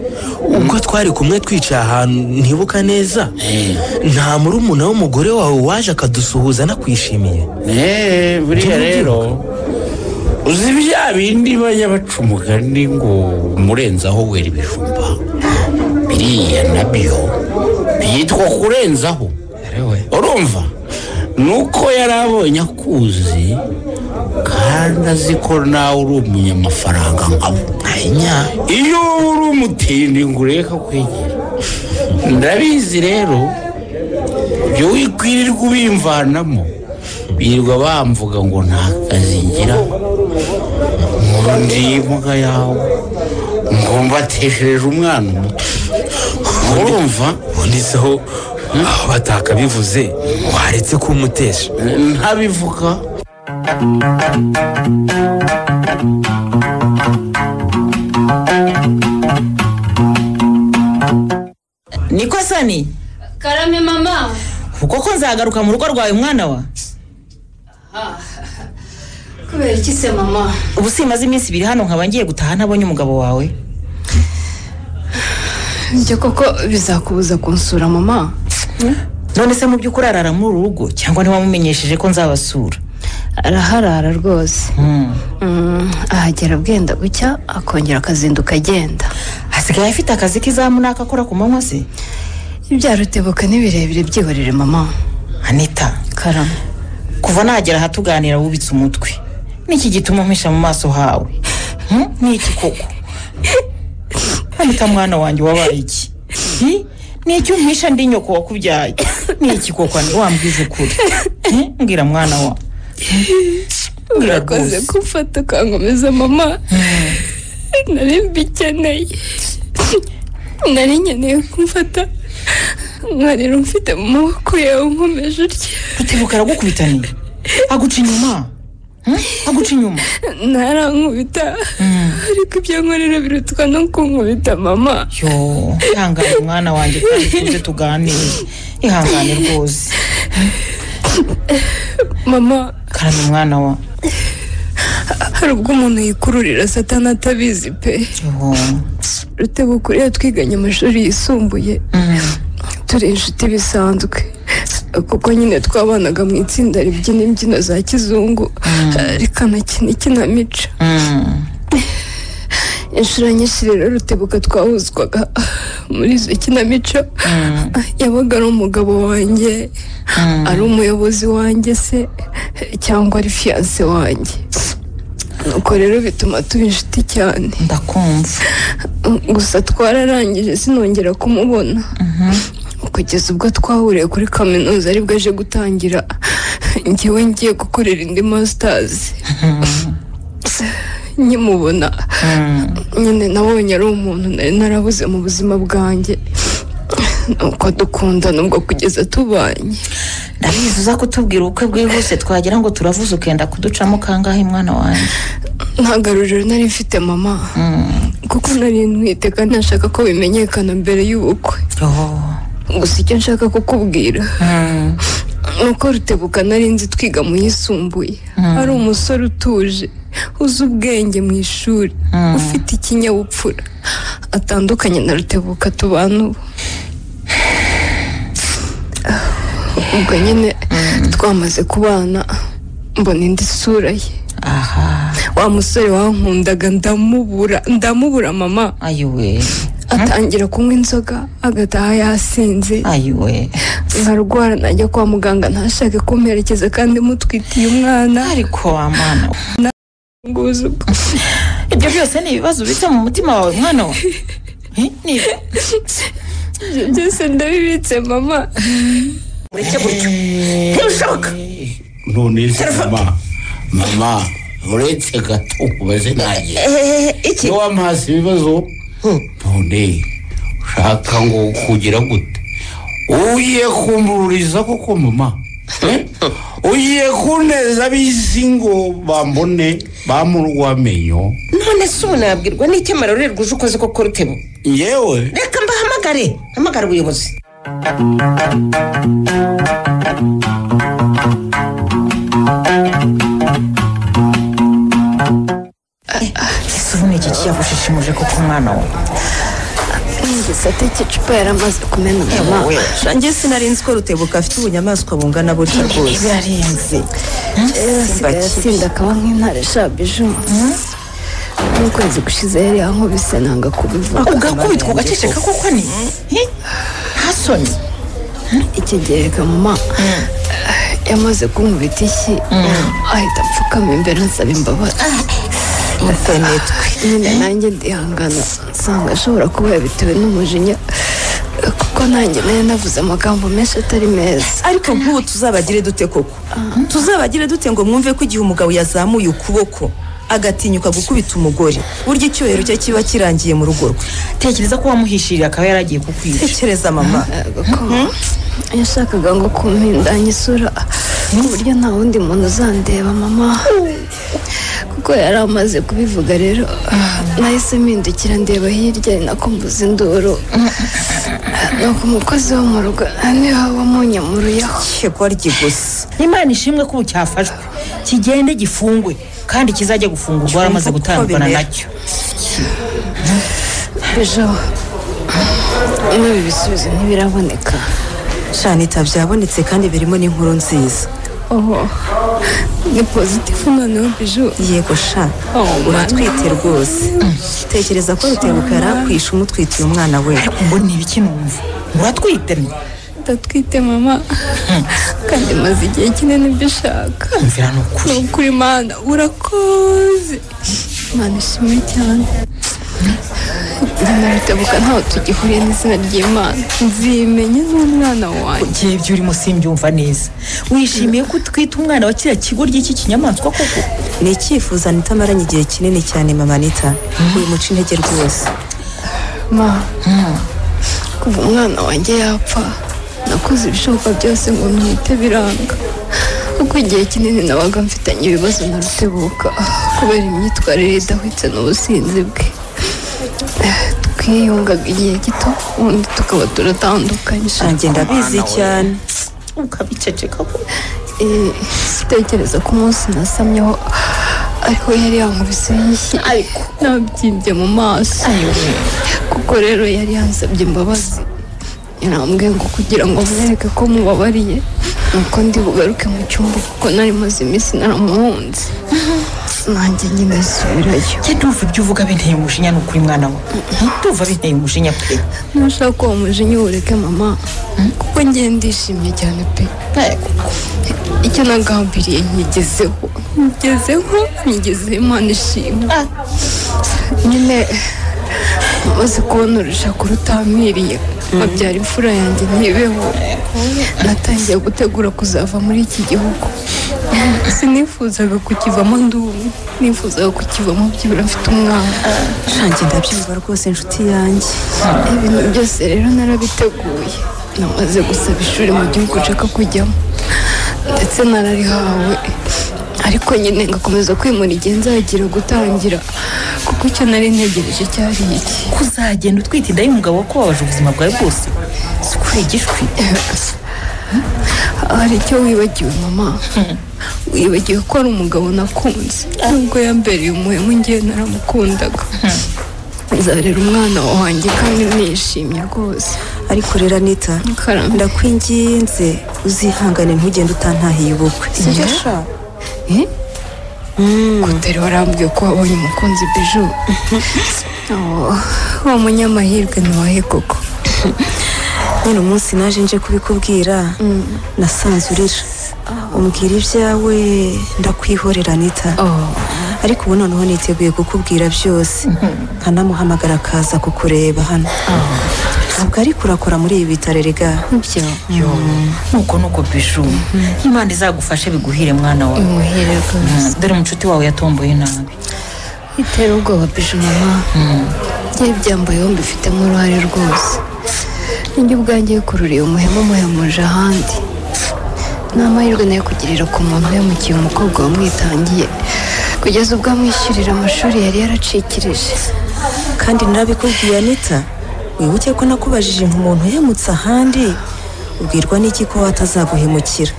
Ubwo twari kumwe twicaye ahantu ntibuka neza, nta murumuna w'umugore wawe waje akadusuhuza nakwishimiye. Buriya rero uzi bya bindi bajya baca umugani ngo umurenzaho wera ibijumba, biriya nabyo byitwa kurenzaho. Urumva nuko yarabonye akuzi kandi azi ko nawe uri umunyamafaranga nkabo. Iyo uri umutindi ngo ureke kwegera. Ndabizi rero ibyo wikwirirwa ubimvanamo, birirwa bamvuga ngo nta kazi ngira, ngo ndi imbwa yawe, ngo mbateshereje umwana muto. Urumva ubundi aho batakabivuze waretse kumutesha. Ntabivuga. Niko Sani? Karame mama. Kuko nzagaruka mu rugo rwawe mwana wa? Kubera iki se mama? Ubu simaze iminsi ibiri hano nkaba ngiye gutaha ntabonye umugabo wawe. Ibyo koko bizakubuza kunsura mama? None se mu by'ukuri arara muri uru rugo cyangwa ntiwamumenyesheje ko nzabasura? Araharara rwose. Ahagera bwenda gucya akongera akazinduka agenda. Asigaye afite akazi k'izamu n'ako akora ku manywa se? Ibya Rutebuka ni birebire, byihorere mama. Anita, karame. Kuva nagera aha tuganira wubitse umutwe, niki gituma umpisha mu maso hawe? Niki koko? Anita mwana wanjye, wabaye iki? Niki umpisha ndi nyoko wakubyaye? Niki koko? Wambwiza ukuri. Mbwira mwana wa. Urakoze kumfata ukankomeza mama. Nari mbikeneye, nari nkeneye kumfata nkarira umfite mu maboko yawe nkomeje utya. Rutebuka aragukubitaniye, aguca inyuma? Aguca inyuma? Ntarankubita, ariko ibyo nkorera birutwa no kunkubita mama. Yo, ihangane mwana wanjye, kandi tuze tuganire. Ihangane rwose mama. Karame mwana wa. Hari ubwo umuntu yikururira satani atabizi pe. Rutebuka uriya twiganye amashuri yisumbuye, turi inshuti bisanzwe, kuko nyine twabanaga mu itsinda ribyina imbyino za kizungu, rikanakina ikinamico. Inshuro nyinshi rero Rutebuka twahuzwaga muri izo kinamico, yabaga ari umugabo wanjye, ari umuyobozi wanjye se, cyangwa ari fiyanse wanjye. Nuko rero bituma tuba inshuti cyane. Ndakumva. Gusa twararangije sinongera kumubona kugeza ubwo twahuriye kuri kaminuza, aribwo aje gutangira, njyewe ngiye gukorera indi masters. Nkimubona nyine nabonye ari umuntu nari narabuze mu buzima bwanjye, nuko dukundana ubwo kugeza tubanye. Ndabizi uza kutubwira ubukwe bwihuse, twagira ngo turavuze ukenda kuducamo kangahe mwana wanjye? Nta garuriro nari mfite mama, kuko nari ntwite kandi nashaka ko bimenyekana mbere y'ubukwe. Gusa icyo nshaka kukubwira nuko Rutebuka nari nzi twiga mu yisumbuye, ari umusore utuje, uzi ubwenge mu ishuri, ufite ikinyabupfura, atandukanye na Rutebuka tubana ubu. Ubwo nyine twamaze kubana mbona indi sura ye. Wa musore wankundaga ndamubura mama. Ayiwe. Atangira kunywa inzoga agataha yasinze. Ayiwe. Nkarwara najya kwa muganga ntashake kumperekeza kandi mutwitiye umwana. Ariko wa mwana ibyo byose ni ibibazo ubitse mu mutima wawe mwana wa? Ibyo byose ndabibitse mama. Ureke gutyo ntibishoboka. None se mama uretse gato ubaze nanjye iki wampasi ibibazo? None ushaka ngo kugira gute? Ugiye kumbururiza koko mama? Ugiye kuneza ab'isi ngo bambone bamurwamenyo? None se ubu nabwirwa n'icyo amarorerwa uje ukoze koko Rutebo? Yewe reka mbahamagare, hamagara ubuyobozi. Ese ubu ni iki kiyagushishimuje koko mwana we? Igisate cy'icupa yaramaze kumena mama. Njye sinari nzi ko Rutebuka afite ubunyamaswa bungana butya rwose. Birarenze. Asigaye asinda akaba nk'intare sha Biju. N'ukwezi gushize yari yankubise nanga kubivuga. Ugakubitwa ugaceceka koko ni? Nta soni. Iki gihe mama yamaze kunkubita ishyi, ahita apfukama imbere ansaba imbabazi. Nyine nanjye ndihangana, nsanga ashobora kuba yabitewe n'umujinya, kuko nanjye nari navuze amagambo menshi atari meza. Ariko nk'ubu tuzabagire dute koko? Tuzabagire dute ngo mwumve ko igihe umugabo yazamuye ukuboko agatinyuka gukubita umugore, burya icyubahiro cye kiba kirangiye mu rugo rwe? Tekereza ko wamuhishiriye akaba yaragiye kukwica. Tekereza mama. Yashakaga ngo kumpindanya isura ku buryo nta wundi muntu uzandeba mama, kuko yari amaze kubivuga. Rero nahise mpindukira ndeba hirya, nako mbuze induru. Nuko umukozi wo mu rugo niwe wamunyamuruyeho. Kigoryi gusa. Imana ishimwe ko ubu cyafashwe, kigende gifungwe kandi kizajya gufungurwa waramaze gutandukana nacyo. Ejo n'ibi bisubizo ntibiraboneka. Shanita byabonetse kandi birimo n'inkuru nziza. Oh, ni pozitifu noneho Biju. Yego sha, uratwite rwose. Tekereza ko Rutebuka yarakwishe umutwitiye umwana we. Ngo ni ibiki numva? Uratwite? Ndatwite mama, kandi maze igihe kinini mbishaka. Mvira ni ukuri. Ni ukuri Mana, urakoze. Mana ishimwe cyane. Njye Rutebuka ntaho tugihuriye n'izina ry'Imana. Nzimenye n'umwana wanjye. Ngiye ibyo urimo simbyumva neza. Wishimiye ko utwita umwana wa kiriya kigo ry'iki kinyamaswa koko? Ni icyifuzo Anita amaranye igihe kinini cyane mama Anita. Uyu muca intege rwose. Ma, kuva umwana wanjye yapfa, nakoze ibishoboka byose ngo mwite biranga. Kuko igihe kinini nabaga mfitanye ibibazo na Rutebuka kubera imyitwarire idahwitse n'ubusinzi bwe. Twiyungaga igihe gito ubundi tukaba turatandukanye. Nanjye ndabizi cyane. Ukabiceceka ko? Tekereza ko umunsi nasamyeho ariko yari yankubise yishyi, nabyimbye mu maso. Kuko rero yari yansabye imbabazi, yarambwiye ngo kugira ngo mwereke ko mubabariye nuko ndi bugaruke mu cyumba kuko nari maze iminsi naramuhunze. Nanjye nyine nsubirayo. Njye ndumva ibyo uvuga binteye umujinya ni ukuri mwana we. Ndumva binteye umujinya pe. Ntushaka uwo mujinya uwureke mama, kuko njye ndishimye cyane pe. Icyo nagambiriye nkigezeho, nkigezeho Imana ishimwe. Nyine maze kubona urushako rutampiriye babyara imfura yanjye ntibeho, natangiye gutegura kuzava muri iki gihugu. Sinifuzaga kukivamo ndumwe, nifuzaga kukivamo byibura mfite umwana. Shanjye ndabyumva rwose inshuti yanjye. Ibintu byose rero narabiteguye. Namaze gusaba ishuri mu gihugu nshaka kujyamo, ndetse nararihawe. Ariko nyine ngakomeza kwimura igihe nzagira gutangira, kuko icyo nari ntegereje cyari iki. Kuzagenda utwite inda y'umugabo wakubabaje ubuzima bwawe bwose, si ukuri igishwi. Hari icyo wibagiwe mama, wibagiwe ko ari umugabo nakunze. Nubwo yambereye umuhemu ngewe naramukundaga. Nzarera umwana wanjye kandi nishimye rwose. Ariko rero Anita, ndakwinginze uzihangane ntugende utantahiye ubukwe. Sibyo sha? Kutari warambwiye ko wabonye umukunzi Biju. Uwo munyamahirwe ntiwahe koko. None umunsi naje nje kubikubwira, nasanze urira. Umbwira ibyawe ndakwihorera Anita. Ariko ubu noneho niteguye kukubwira byose, nkanamuhamagara akaza kukureba hano. Ntabwo ariko urakora muri ibi bitaro erega. Yo, nuko Biju, Imana izagufashe biguhire mwana wawe. Imuhire rwose. Dore umucuti wawe yatomboye nabi. Itera ubwoba Biju mama. Njye byambayeho mbifitemo uruhare rwose. Njye ubwanjye kururiye umuhemu muhemuje ahandi. Ni amahirwe nayo kugirira ku muntu uhemukiye umukobwa wamwitangiye, kugeza ubwo amwishyurira amashuri yari yaracikirije. Kandi narabikubwiye Anita, wibuke ko nakubajije nk'umuntu uhemutse ahandi, ubwirwa n'iki ko atazaguhemukira.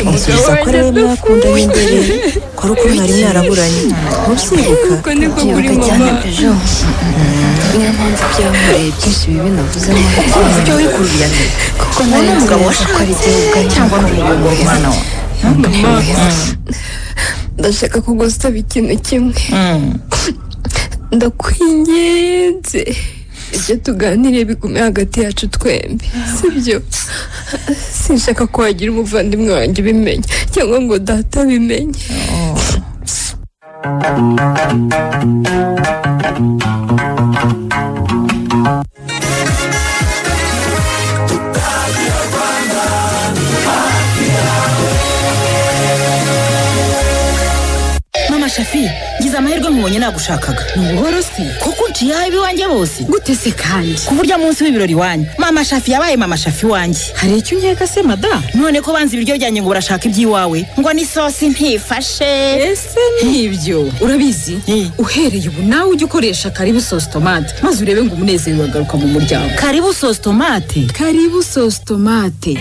Unsubiza ko ariwe mwakundanye mbere, ko ari uko mwari mwaraburanye. Ntubyibuka? Ndabyibuka cyane Biju. Niyo mpamvu byankoreye byinshi bibi navuze muri ibyo wikururiye kuko nari umugabo nzi ko ari jyewe ubwanjye cyangwa n'umugabo mwana wa. Ndashaka kugusaba ikintu kimwe. Ndakwinginze ibyo tuganiriye bigume hagati yacu twembi, sibyo? Sinshaka ko wagira umuvandimwe wanjye ubimenya cyangwa ngo data abimenye. Mama Shafi, ngize amahirwe nkubonye nagushakaga. Ni buhoro se? Kuko unciye aho iwanjye bose. Gute se kandi? Ku buryo munsi w'ibirori wanyu, Mama Shafi yabaye Mama Shafi wanjye. Hari icyo unkeka se mada? None ko banze ibiryo byanjye ngo barashaka iby'iwawe. Ngo ni sosi ntifashe. Ese nibyo? Urabizi? Uhereye ubu nawe ujye ukoresha Karibu sauce tomate, maze urebe ngo umunezero uragaruka mu muryango. Karibu sauce tomate. Karibu sauce tomate.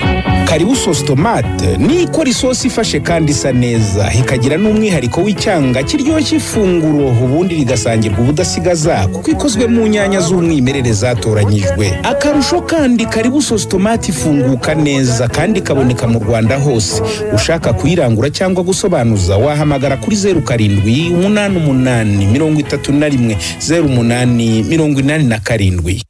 Karibu sauce tomate ni ikora isosi ifashe kandi isa neza, ikagira n'umwihariko w'icyanga Kiryoshya ifunguro ubundi rigasangirwa ubudasigaza kuko ikozwe mu nyanya z'umwimerere zatoranyijwe. Akarusho kandi, Karibu Sauce Tomate ifunguka neza kandi ikaboneka mu Rwanda hose. Ushaka kuyirangura cyangwa gusobanuza wahamagara kuri 0788 31 08 87.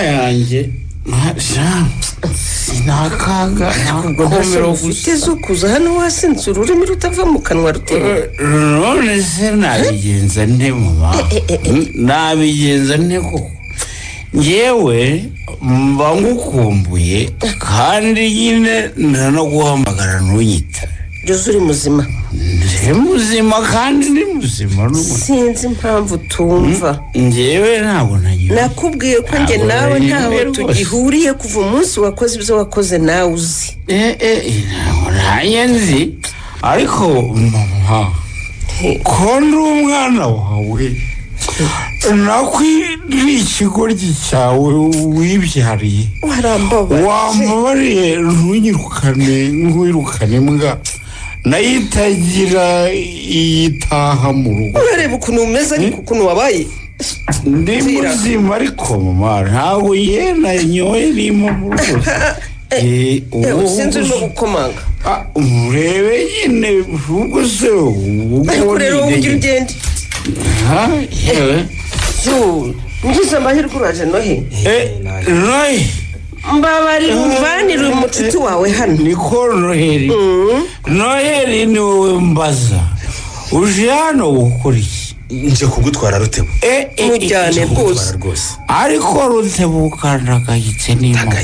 Yanjye sinakaga. Ntakomero ufite zo kuza hano wasinze ururimi rutava mu kanwa, Rutema. None se nabigenza nte, mama? Nabigenza nte koko? Ngewe mba ngukumbuye kandi nyine ndanaguhamagara ntunyita. Jose, uri muzima? Ndi muzima kandi ndi muzima n'ubundi. Sinzi impamvu utumva. Ngewe ntabwo nagiye. Nakubwiye ko njye Ntabwo nawe nanyuwe ntaho rwose. tugihuriye kuva umunsi wakoze ibyo wakoze nawe uzi. Ntabwo nanjye nzi, ariko mama, ko ndi umwana wawe, nakwiriye ikigoryi cyawe wibyariye. Warambabaje. Wambabariye ntunyirukane nkwirukane mbwa nayo itagira iyitaha mu rugo. Urareba ukuntu umeze, ariko ukuntu wabaye. Ndi muzima ariko mama, ntabwo ye nanyoye n'impamvu rwose. Yewe, sinzi urimo gukomanga. Urebe nyine ubwo se ubwo. Ariko rero wowe ugira ugende. Ha, yewe. Yo, ngize amahirwe uraje, Nohe. Nohe. Mbabarira umvanire uyu mucuti wawe hano. Niko Noheli, Noheli, ni wowe mbaza, uje hano gukora iki? Nje kugutwara, Rutebo. Mujyane rwose. Rwose. Ariko Rutebuka, ndagayitse n'imana.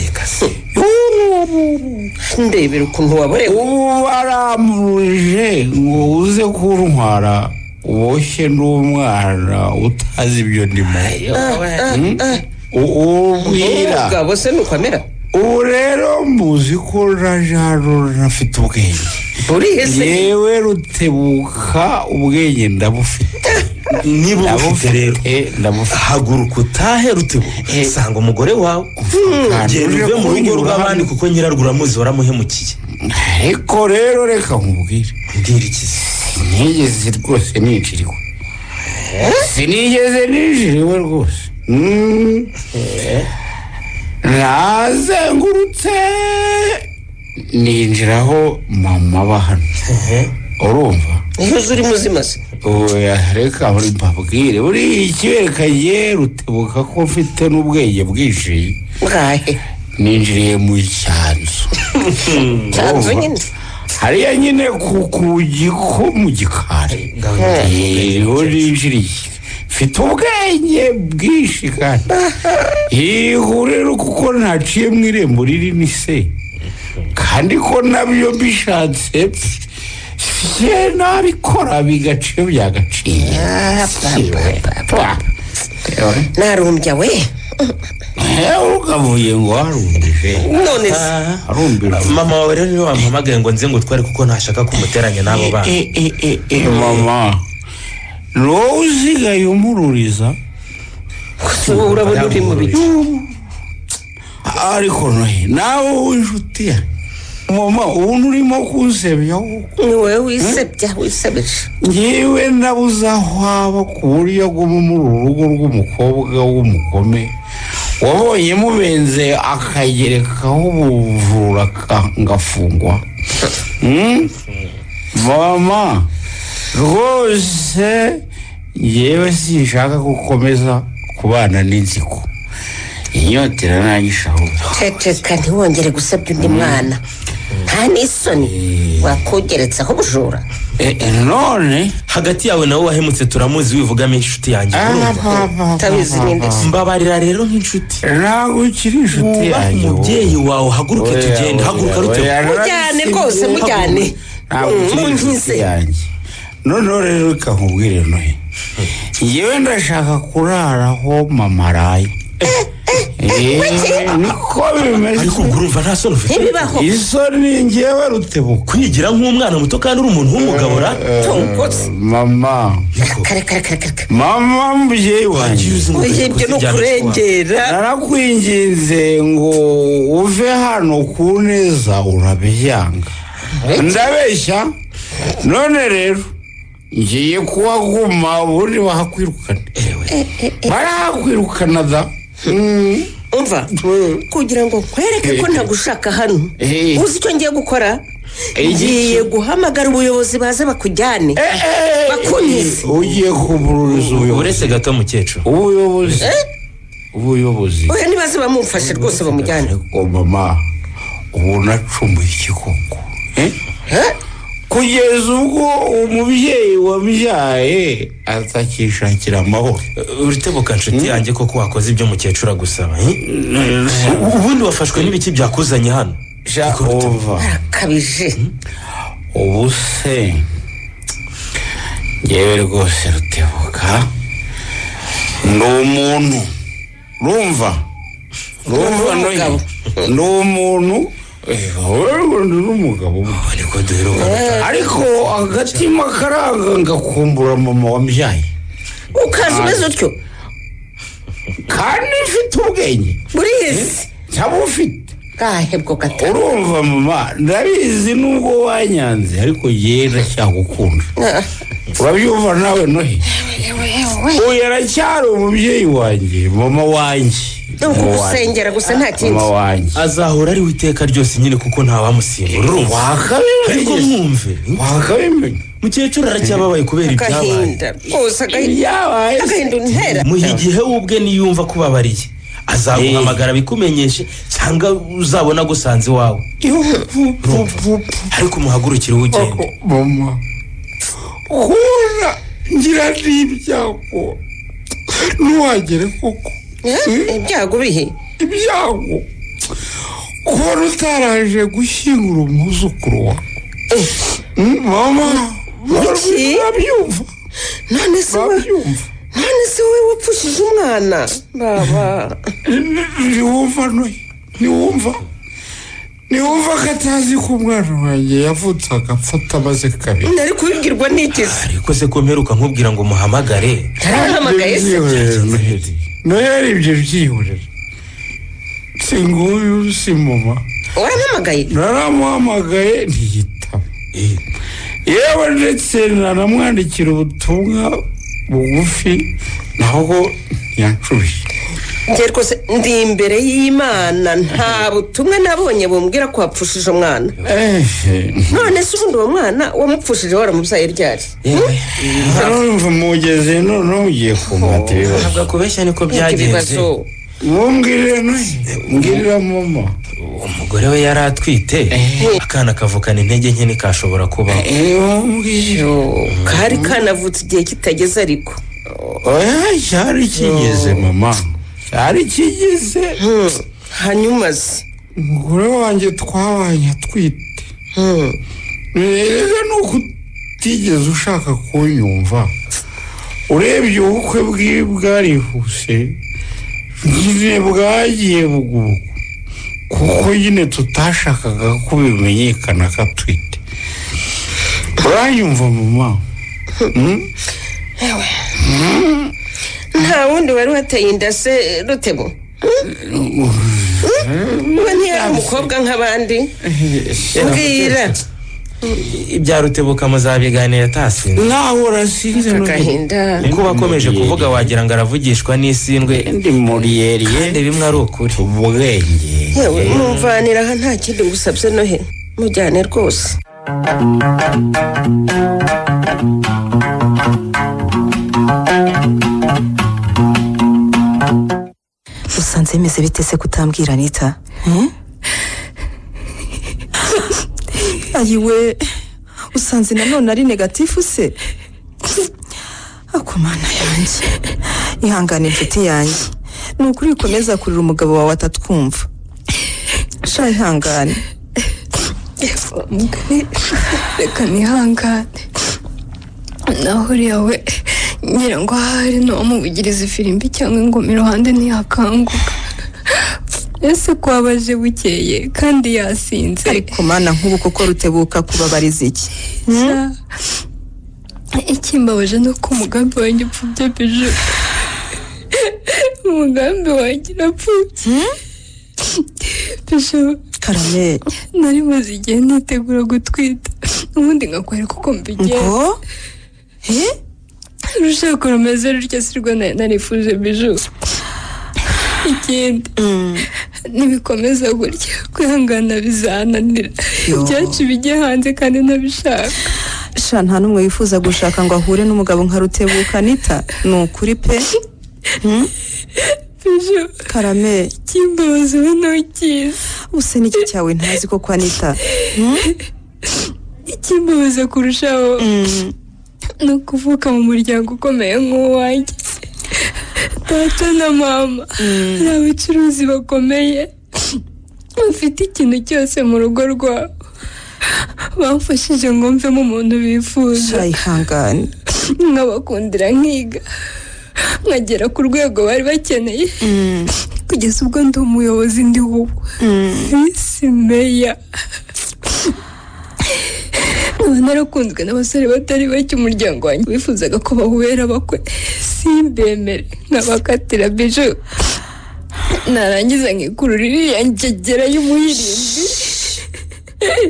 Ndebera ukuntu waborewe. Ubu baramuruje ngo uze kuntwara uboshye n'umwana utazi ibyo ndimo. Ubwira. Umugabo se nuko amera? Ubu rero muzi ko naje hano ntafite ubwenge. Urihe se? Yewe Rutebuka, ubwenge ndabufite. Niba ubufite rero, ndabufite. Haguruka utahe, Rutebo, sanga umugore wawe. Genda uve mu rugo rw'abandi kuko nyirarwo uramuzi, waramuhemukiye. Ariko rero reka nkubwire. Mbwira iki se? Sinigeze rwose ninjiriwe, sinigeze ninjiriwe rwose. Nazengurutse ninjiraho mama aba hano, urumva? Iyo uzi uri muzima se? Oya, reka mbabwire, buriya ikibereka ye Rutebuka ko mfite n'ubwenge bwinshi, Bwahe? ninjiriye mu cyanzu. Cyanzu nyine. Hariya nyine ku giko mu gikari. Niho ninjiriye, mfite ubwenge bwinshi kandi yego rero kuko ntaciye mu irembo rinini se, kandi ko nabyo mbishatse se nabikora bigaciye byagaciye. Narumbya we. Ukavuye ngo warumbije. None se? Arumbije. Mama wawe rero niwe wampamagaye ngo nze ngo utware kuko ntashaka kumuteranya n'abo bana. Mama ni wowe usigaye umururiza. Gusa wowe urabona uri mu bicu. Ariko Nohe, nawe w'inshuti ya mama, ubu nturimo kunsebya? Ni wowe wisebya, wisebeje. Ngewe nabuze aho aba ku buryo aguma muri uru rugo rw'umukobwa w'umugome wabonye mubenze akagerekaho ubujura ngafungwa. Mama rwose, ngewe sinshaka gukomeza kubana n'inzigo, inyota irananyishe ahubwo. Ceceka, ntiwongere gusebya undi mwana. Nta n'isoni, wakugeretseho ubujura. None hagati yawe nawe wahemutse turamuzi, wivugamo inshuti yanjye, urumva? Utabizi ninde se? Mbabarira rero nk'inshuti. Ntabwo ukiri inshuti Wubahe yanjye. umubyeyi wawe, haguruke Oya, tugende. oya, Haguruka, Rutebo. oya, Mujyane rwose, mujyane. Ntabwo ukiri inshuti Munkize. yanjye. Noneho rero reka nkubwire, Nohe, ngewe ndashaka kurara aho mama araye. Niko bimeze. Ariko ubwo urumva nta soni ufite? Ntibibaho. Isoni ngewe Rutebuka kwigira nk'umwana muto kandi uri umuntu w'umugabo ra. Mama, kare kare kare kare. Mama mubyeyi wanjye, Oya, ibyo ni ukurengera. Narakwinginze ngo uve hano ku neza urabyanga. Ndabeshya? None rero ngiye kuhaguma ubundi bahakwirukana. Barahakwirukana da. Umva, kugira ngo nkwereke ko ntagushaka hano, uzi icyo ngiye gukora? Ngiye guhamagara ubuyobozi baze bakujyane, bakunyize. Ugiye kubururiza ubuyobozi? Uretse gato mukecuru. Ubuyobozi, ubuyobozi. Oya, nibaze bamumfashe rwose bamujyane. Ariko mama, ubu nacumuye iki koko? Kugeza ubwo umubyeyi wabyaye atakishakira amahoro. Rutebuka nshuti yanjye, koko wakoze ibyo mukecuru agusaba? Ubundi wafashwe n'ibiki byakuzanye hano? Umva, Arakabije. Ubu se ngewe rwose Rutebuka ndi umuntu, rumva rumva N'umugabo. Ndi umuntu, ndi n'umugabo, Niko duheruka. ariko agatima karanga ngakumbura mama wambyaye. Ukaza umeze utyo kandi mfite ubwenge burizi? Cyaba ufite bwahebwo gato. Urumva mama, ndabizi nubwo wanyanze ariko yewe ndacyagukunda. Urabyumva nawe Nohe, uyu aracyari umubyeyi wanjye, mama wanjye. Ni ukugusengera gusa, nta kindi. Mama wanjye. Azahora ariwe iteka ryose nyine, kuko ntawamusimbura, urumva? Ariko mwumve, Wakabimenya. mukecuru aracyababaye kubera ibyabaye. Agahinda rwose, agahinda. Ibyabaye. Agahinda untera. Muha igihe, we ubwe niyumva kubabariye azaguhamagara bikumenyeshe, cyangwa uzabona agusanze iwawe. Ariko umuhagurukire ugende. Mama, kubona ngira n'ibyago ntiwagere koko. Ibyago bihe? Ibyago kubona utaraje gushyingura umwuzukuru wawe, mama. Iki? Urabyumva? None se Urabyumva? None se wowe wapfushije umwana baba? Ntiwumva noye? Ntiwumva, ntiwumva ko atazi ko umwana wanjye yavutse agapfa atamaze kabiri? Nari kubibwirwa n'iki se? Ariko se ko mperuka nkubwira ngo muhamagare? Yarahamagaye se? Byihorere, Noheli. Noheli, ibyo byihorere. Si nguyu si mama? Warampamagaye? Naramuhamagaye ntiyitaba, yewe ndetse nanamwandikira ubutumwa bugufi ntabwo ntiyanshubije. Njye rwose ndi imbere y'Imana, nta butumwa nabonye bumbwira ko wapfushije umwana. None se ubundi uwo mwana wamupfushije waramubyaye ryari? Urumva mugeze noneho ugiye kumpata ibibazo. Ntabwo akubeshya, niko byagenze. Ibibazo. Mumbwirire Noheli, mbwirira mama. Umugore we yari atwite, akana kavukana intege nke, ntikashobora kubaho. Kari kanavutse igihe kitageze ariko. Oya, cyari kigeze mama, cyari kigeze. Hanyuma se? Umugore wanjye twabanye atwite. Rero ni uko utigeze ushaka kunyumva. Urebye ubukwe bwe bwarihuse nyine, bwagiye bugubugu, kuko nyine tutashakaga ko bimenyekana ko atwite. Uranyumva mama? Nta wundi wari wateye inda se, Rutebo? We ntiyari umukobwa nk'abandi? Mbwira. Ibya Rutebuka muzabiganira atasinze. Nawe urasinze. Agahinda. Kuko bakomeje kuvuga wagira ngo aravugishwa n'isindwe, Ndi muriyeriye. kandi bimwe ari ukuri. Ubwenge. Yewe, mumvanira aha, nta kindi ngusabye Nohe, mujyane rwose. Usanze bimeze bite se kutambwira, Anita? Ayiwe, usanze nanone ari négatif se? Ako Mana yanjye! Ihangane inshuti yanjye, ni ukuri ukomeza kurira umugabo wawe atatwumva. Sha, ihangane. Mugani, reka nihangane. Naho uriya we ngira ngo ahari ntiwamuvugiriza ifirimbi cyangwa ingoma iruhande ntiyakanguka. Ese ko wabaje bukeye kandi yasinze? Ariko mana, nk'ubu koko Rutebuka kubabariza iki? Ikimbabaje ni uko umugambi wanjye upfubye Biju. Umugambi wanjye urapfubye Biju. Karame, nari maze igihe nitegura gutwita, ubundi ngakwereka uko mbigenza. Ngo urushako rumeze rutya sirwo narifuje Biju. Ikindi, nibikomeza gutya kwihangana bizananira, ibyacu bijye hanze kandi ntabishaka. Sha, nta n'umwe wifuza gushaka ngo ahure n'umugabo nka Rutebuka Anita, ni ukuri pe. Biju. Karame, ikimbabaza we ntukizi. Use n'iki cyawe ntazi koko Anita? Ikimbabaza kurushaho ni ukuvuka mu muryango ukomeye nk'uwanjye. Data na mama ni abacuruzi bakomeye, bafite ikintu cyose mu rugo rwabo. Bamfashije ngo mvemo umuntu bifuza. Ihangane. Nkabakundira nkiga, nkagera ku rwego bari bakeneye, kugeza ubwo ndi umuyobozi ndi ubu visi meya. Nkaba narakunzwe n'abasore batari bake umuryango wanjye wifuzaga ko bahubera abakwe, simbemere nkabakatira Biju. Narangiza nkikurura iriya ngegera y'umuhirimbi.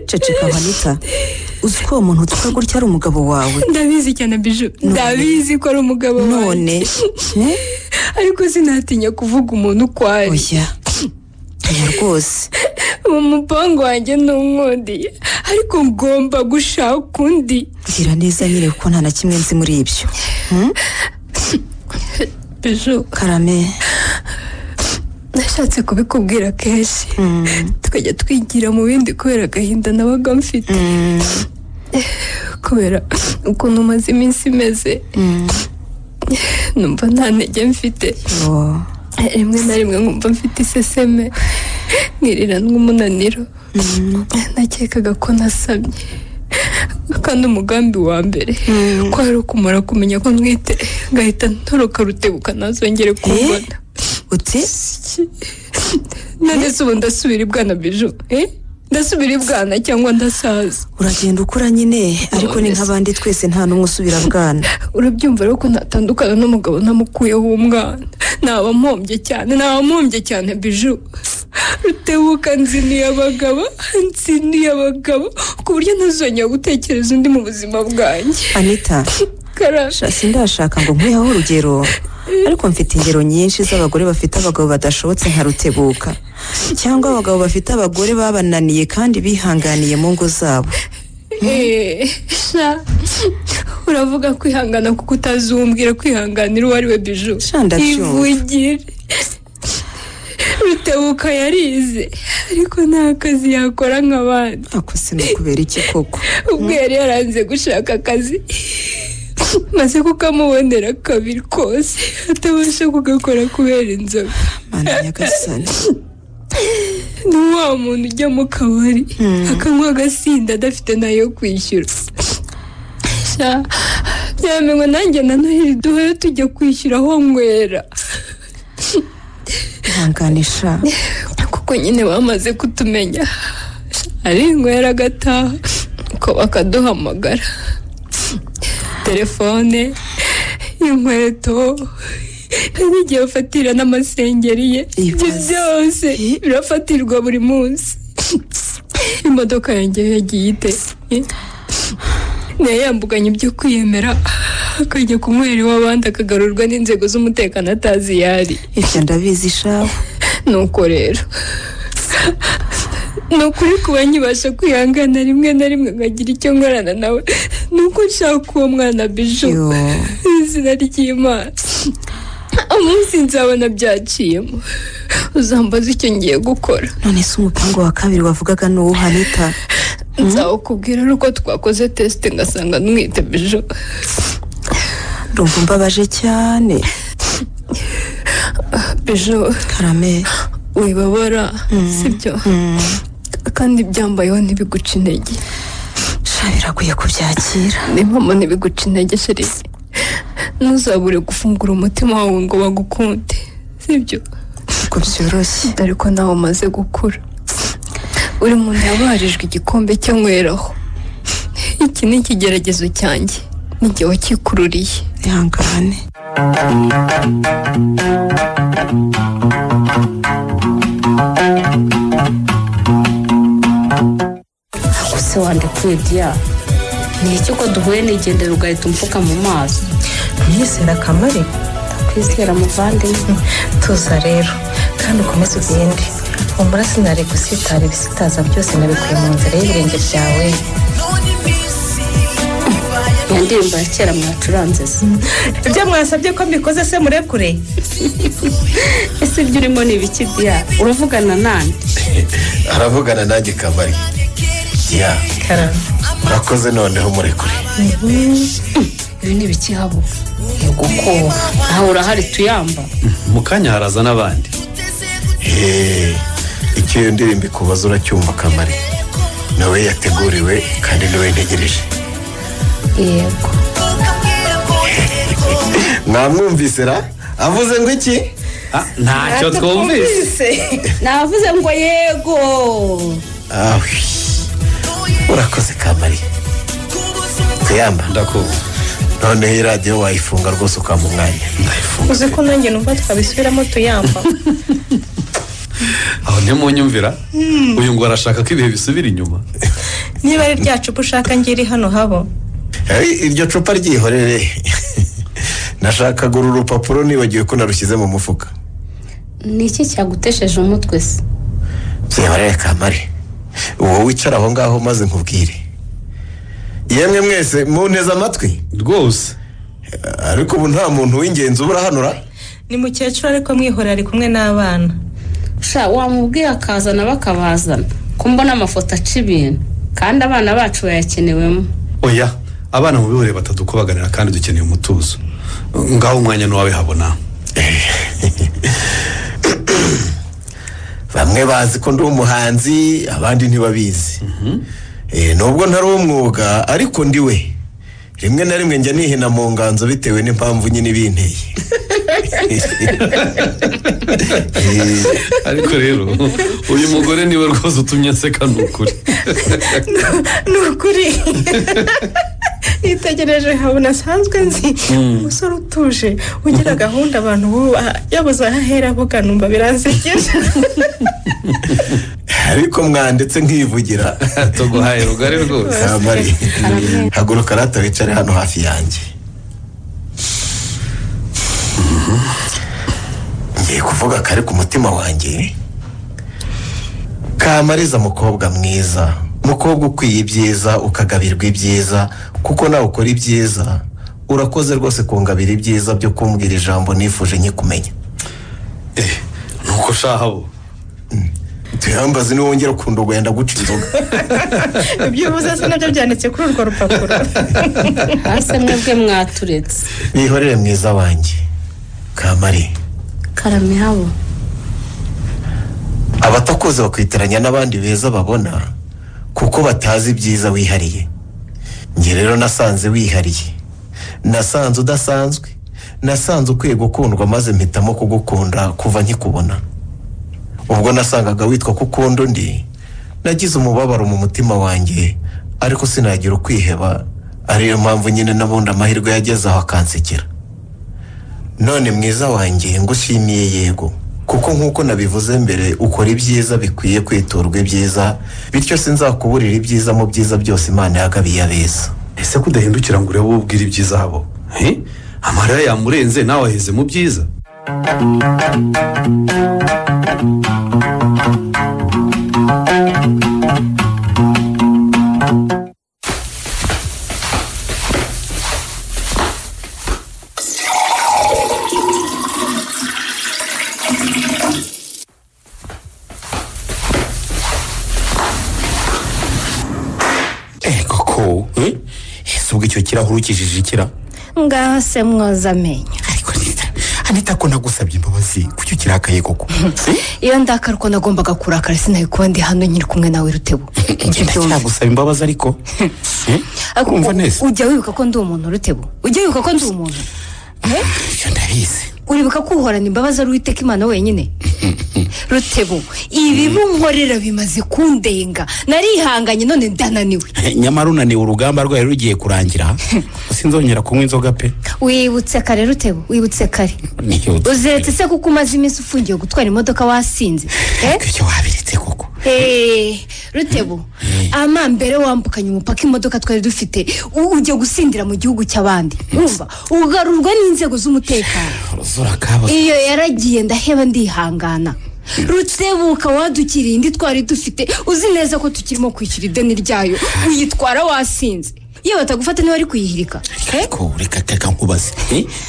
Ceceka Anita, uzi ko uwo muntu utuka gutya ari umugabo wawe? Ndabizi cyane Biju, ndabizi ko ari umugabo wanjye. None ariko sinatinya kuvuga umuntu uko ari. Oya oya rwose, uwo mupango wanjye ntunkundiye, ariko ngomba gushaka undi. Bwira neza nyine kuko nta na kimwe nzi muri ibyo. Biju. Karame, nashatse kubikubwira kenshi, tukajya twigira mu bindi kubera agahinda nabaga mfite, kubera ukuntu maze iminsi imeze, numva nta ntege mfite. Rimwe na rimwe nkumva mfite iseseme, nkirira n'umunaniro. Nakekaga ko nasamye, kandi umugambi wa mbere ko ari ukumara kumenya ko ntwite ngahita ntoroka Rutebuka ntazongere kumbona. Uti none se ubu ndasubira ibwana Biju? Ndasubira ibwana cyangwa ndasaza? Uragenda ukura nyine, ariko ni nk'abandi twese, nta n'umwe usubira bwana. Urabyumva rero ko ntatandukana n'umugabo ntamukuyeho umwana. Naba mpombye cyane, naba mpombye cyane Biju. Rutebuka nziniye abagabo, nziniye abagabo ku buryo ntazongera gutekereza undi mu buzima bwanjye. Anita, sindashaka ngo nkuyeho urugero, ariko mfite ingero nyinshi z'abagore bafite abagabo badashobotse nka Rutebuka, cyangwa abagabo bafite abagore babananiye kandi bihanganiye mu ngo zabo. Sha, uravuga kwihangana kuko utazumbwira kwihanganira uwo ari we Biju. Ivugire. Rutebuka yarize, ariko nta kazi yakora nk'abandi. Ako se ni ukubera iki koko? Ubwo yari yaranze gushaka akazi, maze kukamubonera kabiri kose atabasha kugakora kubera inzoga. Mana nyagasani. Ni wa muntu ujya mu kabari akanywa agasinda adafite nayo kwishyura. Byamenywa nanjye na Noheli duhora tujya kwishyura aho nywera. Ihanganisha, kuko nyine bamaze kutumenya, ari nywera agataha ko bakaduhamagara. Telefone, inkweto, n'igihe bafatira n'amasengeri ye, ibyo byose birafatirwa buri munsi. Imodoka yanjye yagiye ite? Nayo yambuganye ibyo kwiyemera, akajya kunywera iw'abandi akagarurwa n'inzego z'umutekano atazi iyo ari. Ibyo ndabizi shawe. Nuko rero ni ukuri kuba nkibasha kwihangana rimwe na rimwe nkagira icyo nkorana nawe, ni uko nshaka uwo mwana Biju. Izina ry'Imana, umunsi nzabona byaciyemo uzambaza icyo ngiye gukora. None se umupango wa kabiri wavugaga ni uwuhe Anita? Nzawukubwira ari uko twakoze tesite ngasanga ntwite Biju. Ndumva mbabaje cyane Biju. Karame, wibabara sibyo? Kandi byambayeho ntibiguca intege. Sha, biragoye kubyakira. Ni mama, ntibiguca intege sheri. Ntuzabure gufungura umutima wawe ngo bagukunde, sibyo? Ntabwo byoroshye. Dore ko nawe umaze gukura. Uri muntu yabarijwe igikombe cyo nyweraho. Iki ni ikigeragezo cyanjye. Nijye wakikururiye. Ihangane. Se wandekuye Diya, ni iki ko duhuye nigendera ugahita umfuka mu maso? Ntunyizera Kamari? Ndakwizera muvandimwe. Tuza rero kandi ukomeze ugende. Humura sinari gusitara ibisitaza byose nabikuye mu nzira y'ibirenge byawe. Iyo ndirimbo ya kera mwacuranze se? Ibyo mwasabye ko mbikoze se murekure? Ese ibyo urimo ni ibiki Diya? Uravugana nande? Aravugana nanjye Kamari. Ya, urakoze noneho murekure. Ibi ni ibiki habo? Yego ko nawe urahari tuyamba. Mu kanya haraza n'abandi. Icyo iyo ndirimbo ikubaza uracyumva Kamari. Nawe yateguriwe kandi nawe ntegereje. Yego. Mwamwumvise ra? Avuze ngo iki? Ntacyo twumvise. Navuze ngo yego. Urakoze Kamari. Tuyamba. Ndakumva. Noneho iyi radiyo wayifunga rwose ukampa umwanya. Ndayifunga. Uzi ko nanjye numva twabisubiramo tuyamba. Aho ntimunyumvira? Uyu ngo arashaka ko ibihe bisubira inyuma. Niba ari rya cupa ushaka ngiri hano habo. Iryo cupa ryihorere. Nashakaga uru rupapuro nibagiwe ko narushyize mu mufuka. Ni iki cyagutesheje umutwe se? Byihorere Kamari. Uwo wicara aho ngaho maze nkubwire. Yemwe mwese munteze amatwi rwose. Ariko ubu nta muntu w'ingenzi ubura hanura. Ni mukecuru ariko mwihorera ari kumwe n'abana. Sha wamubwiye akazana bakabazana. Ko mbona amafoto aca ibintu kandi abana bacu bayakenewemo. Oya, abana mu bihore batadukubaganira kandi dukeneye umutuzo. Ngaho umwanya n'uwawe habona. Bamwe bazi ko ndi umuhanzi, abandi ntibabizi. Nubwo ntari umwuga ariko ndiwe. Rimwe na rimwe njya nihina mu nganzo bitewe n'impamvu nyine binteye. Ariko rero uyu mugore niwe rwose utumye nseka nukuri. Nukuri. Nitegereje habona asanzwe nzi umusore utuje ugira gahunda abantu bubaha, yabuze aho ahera avuga numva biransekeje. Ariko mwanditse nkivugira. Tuguhaye rugari rwose. Kamari, haguruka rata wicare hano hafi yanjye. Ngiye kuvuga kare ku mutima wanjye. Kamariza mukobwa mwiza, mukobwa ukwiye ibyiza ukagabirwa ibyiza, kuko nawe ukora ibyiza. Urakoze rwose kungabira ibyiza byo kumbwira ijambo nifuje nkikumenya. Nuko shahabo. Tuyambaze niwe wongera kundogoya ndaguca inzoga. Ibyo uvuze se nabyo byanditse kuri urwo rupapuro. Hase mwebwe mwaturetse. Bihorere mwiza wanjye. Kamari. Karame habo. Abatakoze bakwitiranya n'abandi beza babona kuko batazi ibyiza wihariye. Nge rero nasanze wihariye. Nasanze udasanzwe. Nasanze ukwiye gukundwa maze mpitamo kugukunda kuva nkikubona. Ubwo nasangaga witwa kukunda undi, nagize umubabaro mu mutima wanjye, ariko sinagira ukwiheba, ariyo mpamvu nyine nabundi amahirwe yageze aho akansekera. None mwiza wanjye ngushimiye yego, kuko nkuko nabivuze mbere ukora ibyiza bikwiye kwiturwa ibyiza, bityo sinzakuburira ibyiza mu byiza byose Imana yagabiye abeza. Ese kudahindukira ngo urebe ubwira ibyiza habo? Amarira yamurenze nawe aheze mu byiza. Koko, ese ubwo icyo kirahuri ukijije ikira? Ngaho se mwoza amenyo. Ariko Anita ko nagusabye imbabazi kuki kirakaye koko? Iyo ndakara uko nagombaga kurakara sinari kuba ndi hano nyiri kumwe nawe Rutebo. Ndacyagusaba imbabazi ariko. Urumva neza? Ujya wibuka ko ndi umuntu Rutebo? Ujya wibuka ko ndi umuntu? Ibyo ndabizi. Uribuka ko uhorana imbabazi ari Uwiteka Imana wenyine? Rutebo, ibi bunkorera bimaze kundenga. Narihanganye none ndananiwe. Nyamara unaniwe urugamba rwawe rugiye kurangira. Sinzongera kunywa inzoga pe. Wibutse kare Rutebo, wibutse kare. Uzeretse se kuko umaze iminsi ufungiye gutwara imodoka wasinze? Icyo wabiretse koko. Rutebo, amambere wambukanye umupaka imodoka twari dufite ujye gusindira mu gihugu cy'abandi. Urumva ugarurwa n'inzego z'umutekano. Iyo yaragiye ndaheba ndihangana. Rutebuka wadukiriye indi twari dufite, uzi neza ko tukirimo kwishyura ideni ryayo, uyitwara wasinze. Iyo batagufata niba ari kuyihirika. Ariko reka teka nkubaze.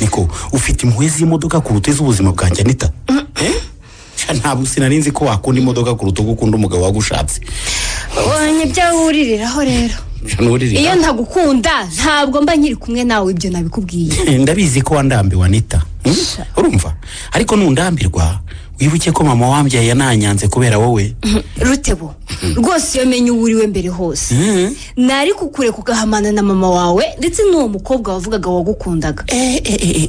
Niko ufite impuhwe z'imodoka kuruta iz'ubuzima bwanjye Anita? Ntabwo sinarinzi ko wakunda imodoka kuruta uko ukunda umugabo wagushatse. Wanye byawuririraho rero. Iyo ntagukunda ntabwo mba nkiri kumwe nawe, ibyo nabikubwiye. Ndabizi ko wandambiwe Anita. Urumva? Ariko nundambirwa wibuke ko mama wambyaye yananyanze kubera wowe. Rutebo, rwose iyo menye uwuriwe mbere hose. Nari kukure kugahamana na mama wawe ndetse n'uwo mukobwa wavugaga wagukundaga.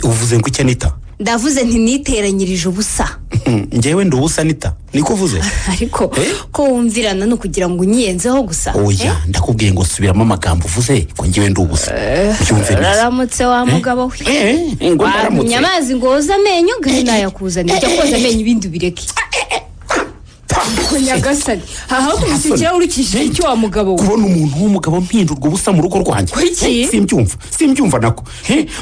Uvuze ngo iki Anita? Ndavuze nti niteranyirije ubusa. Njyewe ndi ubusa Anita, niko uvuze? Ariko ko wumvirana no kugira ngo unyiyenzeho gusa. Oya, ndakubwiye ngo subiramo amagambo uvuze ko njyewe ndi ubusa. Byumve neza. Raramutse wa mugabo we. Ngo ndaramutse. Nyamazi ngo woza amenyo gari nayakuzanira. Ujya koza amenyo ibindi ubireke. Nyagasani, aho kumusukira urukishije icyo wa mugabo we. Kubona umuntu w'umugabo mpindurwa ubusa mu rugo rwanjye. Simbyumva nako.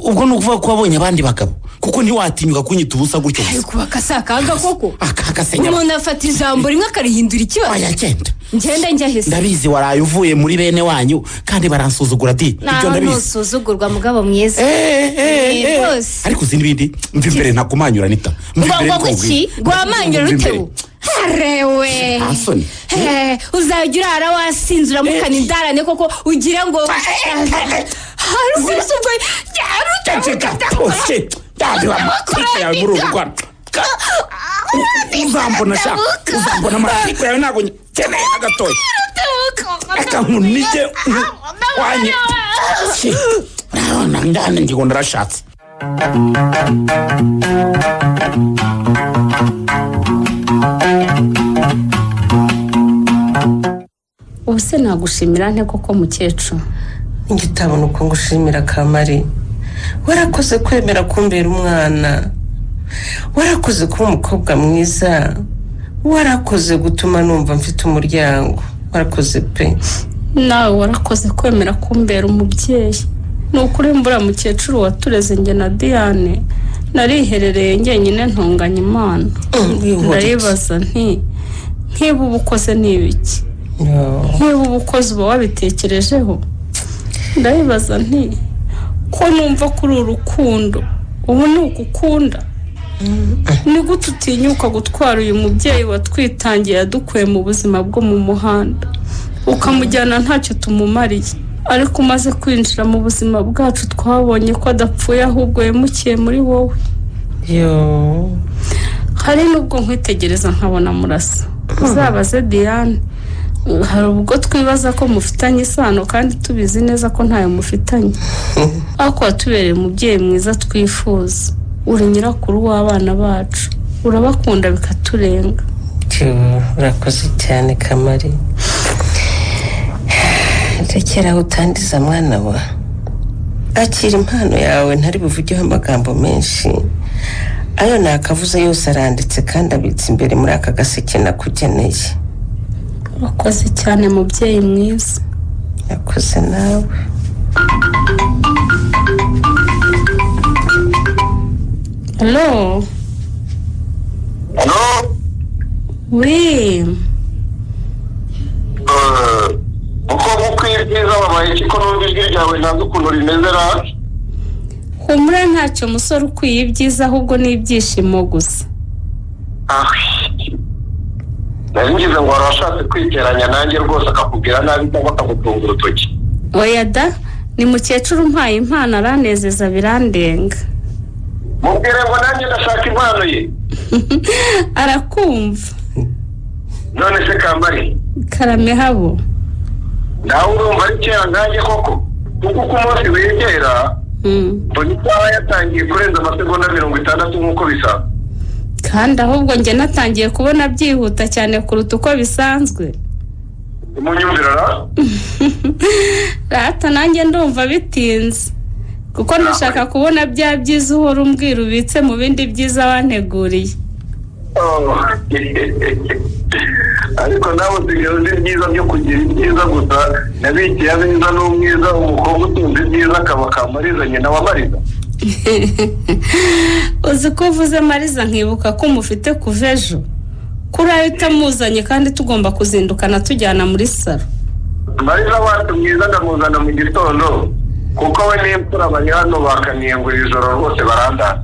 Ubwo nukuvuga ko wabonye abandi bagabo kuko ntiwatinyuka kunyita ubusa gutyo gusa. Ariko bakasakaga koko. Akakasenya. Umuntu afata ijambo rimwe akarihindura ikibazo. Oya genda. Ngenda njya hese. Ndabizi waraye uvuye muri bene wanyu kandi baransuzugura di. Ibyo ndabizi. Ntusuzugurwa mugabo mwiza. Ariko uzi n'ibindi mva imbere ntakumanyura Anita. Mva imbere rwamanyura Rutebo. Arewe. Uzajya urara wasinzura mukana indarane koko ugira ngo Uzambona sha, uzambona amatiku yawe ntabwo nkeneye na gatoya. Reka nkunige wanye. Urabona ndane ngigo ndarashatse. Ubuse nagushimira nte koko mukecuru? Ngitabona uko ngushimira Kamari. Warakoze kwemera kumbera umwana. Warakoze kuba umukobwa mwiza. Warakoze gutuma numva mfite umuryango. Warakoze pe. Nawe warakoze kwemera kumbera umubyeyi. Ni ukuri mbura mukecuru watureze njye na Diane. Nariherereye njyenyine ntunganya Imana. Ndayibaza nti nkiba ubukoze n'ibiki? Nkiba ubukoze uba wabitekerejeho? Ndayibaza nti ko numva kuri urukundo ubu ni ukukunda. Ni gute utinyuka gutwara uyu mubyeyi watwitangiye yadukuye mu buzima bwo mu muhanda ukamujyana ntacyo tumumariye? Ariko umaze kwinjira mu buzima bwacu twabonye ko adapfuye ahubwo yimukiye muri wowe. Hari n'ubwo nkwitegereza nkabona murasa. Uzabaze Diane. Hari ubwo twibaza ko mufitanye isano kandi tubizi neza ko ntayo mufitanye. Ariko watubereye umubyeyi mwiza twifuza. Uri nyirakuru w'abana bacu. Urabakunda bikaturenga. Urakoze cyane Kamari. Rekera utandiza mwana wa. Akira impano yawe ntari buvugeho amagambo menshi. Ayo nakavuze yose aranditse kandi abitse imbere muri aka gaseke nakugeneye. Urakoze cyane mubyeyi mwiza. Yakoze nawe. Hello. Hello. Oui. Uko mukwiye wabaye iki ko numva ijwi ryawe ntazi ukuntu rimeze ra? Humura ntacyo musore ukwiye ibyiza ahubwo ni ibyishimo gusa. Nari ngize ngo warashatse kwiteranya nanjye rwose akakubwira nabi cyangwa akagutunga urutoki. Oya da, ni mukecuru umpaye impano aranezeza birandenga. Mubwire ngo nanjye ndashaka impano ye. Arakumva. None se Kamari? Karame habo. Nawe urumva ari kera nkanjye koko? Kuko uko umunsi wegera Mbona isaha yatangiye kurenza amasegonda 60 nk'uko bisanzwe. Kandi ahubwo njye natangiye kubona byihuta cyane kuruta uko bisanzwe. Umunyumvira ra? Rata nanjye ndumva bitinze. Kuko ndashaka kubona bya byiza uhora umbwira ubitse mu bindi byiza wanteguriye. Ariko nawe usigaye uzi ibyiza byo kugira ibyiza gusa, nabikiye abeza n'umwiza, umukobwa utunze ibyiza akaba Kamariza nyina wa Mariza. Uzi ko uvuze Mariza nkibuka ko mufite kuva ejo. Kuri ayo utamuzanye kandi tugomba kuzindukana tujyana muri salo. Mariza wacu mwiza ndamuzana mu gitondo kuko we n'imfura bari hano bakaniyengura ijoro rwose barandana.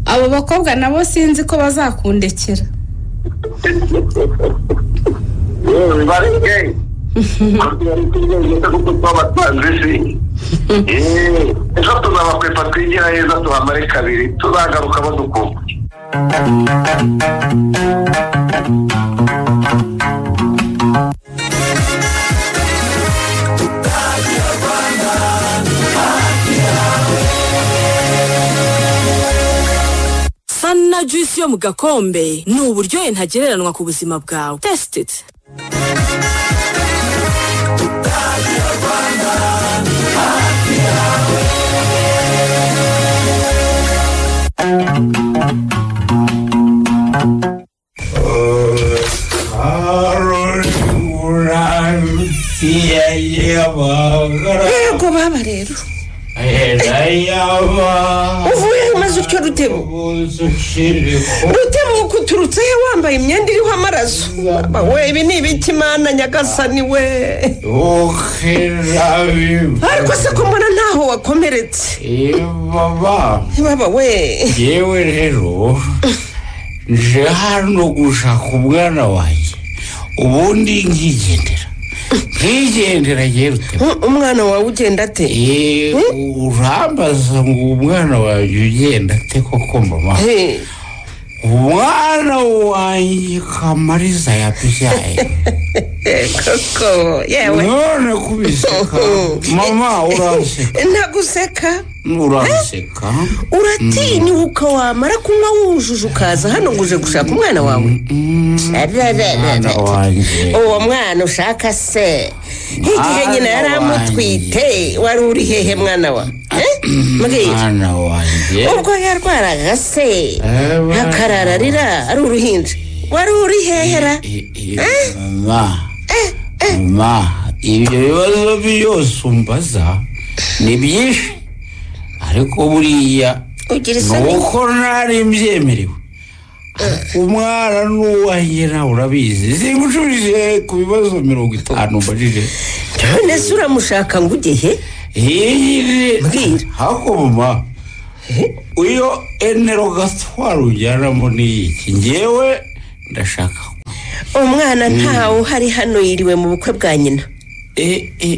Abo bakobwa nabo sinzi ko bazakundekera. Yewe bareke. Kuko twabatanze isi. Ejo tuzabakwepa twigira heza tuhamare kabiri tuzagaruka badukumva. Sana juice yo mu gakombe ni uburyohe ntagereranywa ku buzima bwawe. Test it. Yego baba rero uvuye umaze utyo Rutebo. Rutebo kuturutse he wambaye imyenda iriho amaraso? Baba we ibi ni ibiki Mana nyagasani we. Ariko se ko mbona ntaho wakomeretse? Baba we yewe rero nje hano gushaka umwana wanjye ubundi nkigendera. Nkigendera yerute. Umwana wawe ugenda ate? Urambaza ngo umwana wanjye ugenda ate koko mama? Umwana wanjye Kamariza yabyaye. Koko yewe. None kubiseka. Mama uranseka. Ntaguseka. Uranseka. Uratinyuka wamara kunywa wujuje ukaza hano ngo uje gushaka umwana wawe. Uwo mwana ushaka se igihe nyina yari amutwite wari uri hehe mwana wa? Mwana wanjye ubwo yarwaraga se akarararira ari uruhinja wari uri hehera? Ma ibyo bibazo byose umbaza ni byinshi ariko buriya nuko ntari mbyemerewe. Umwana n'uwanjye nawe urabizi singucurije ku bibazo 50 mbajije. None se uramushaka ngo ujye he? Mbwira. Hako mama uyo enterogatwara ujyanamo ni iki? Njyewe ndashaka umwana ntawe uhari hano yiriwe mu bukwe bwa nyina.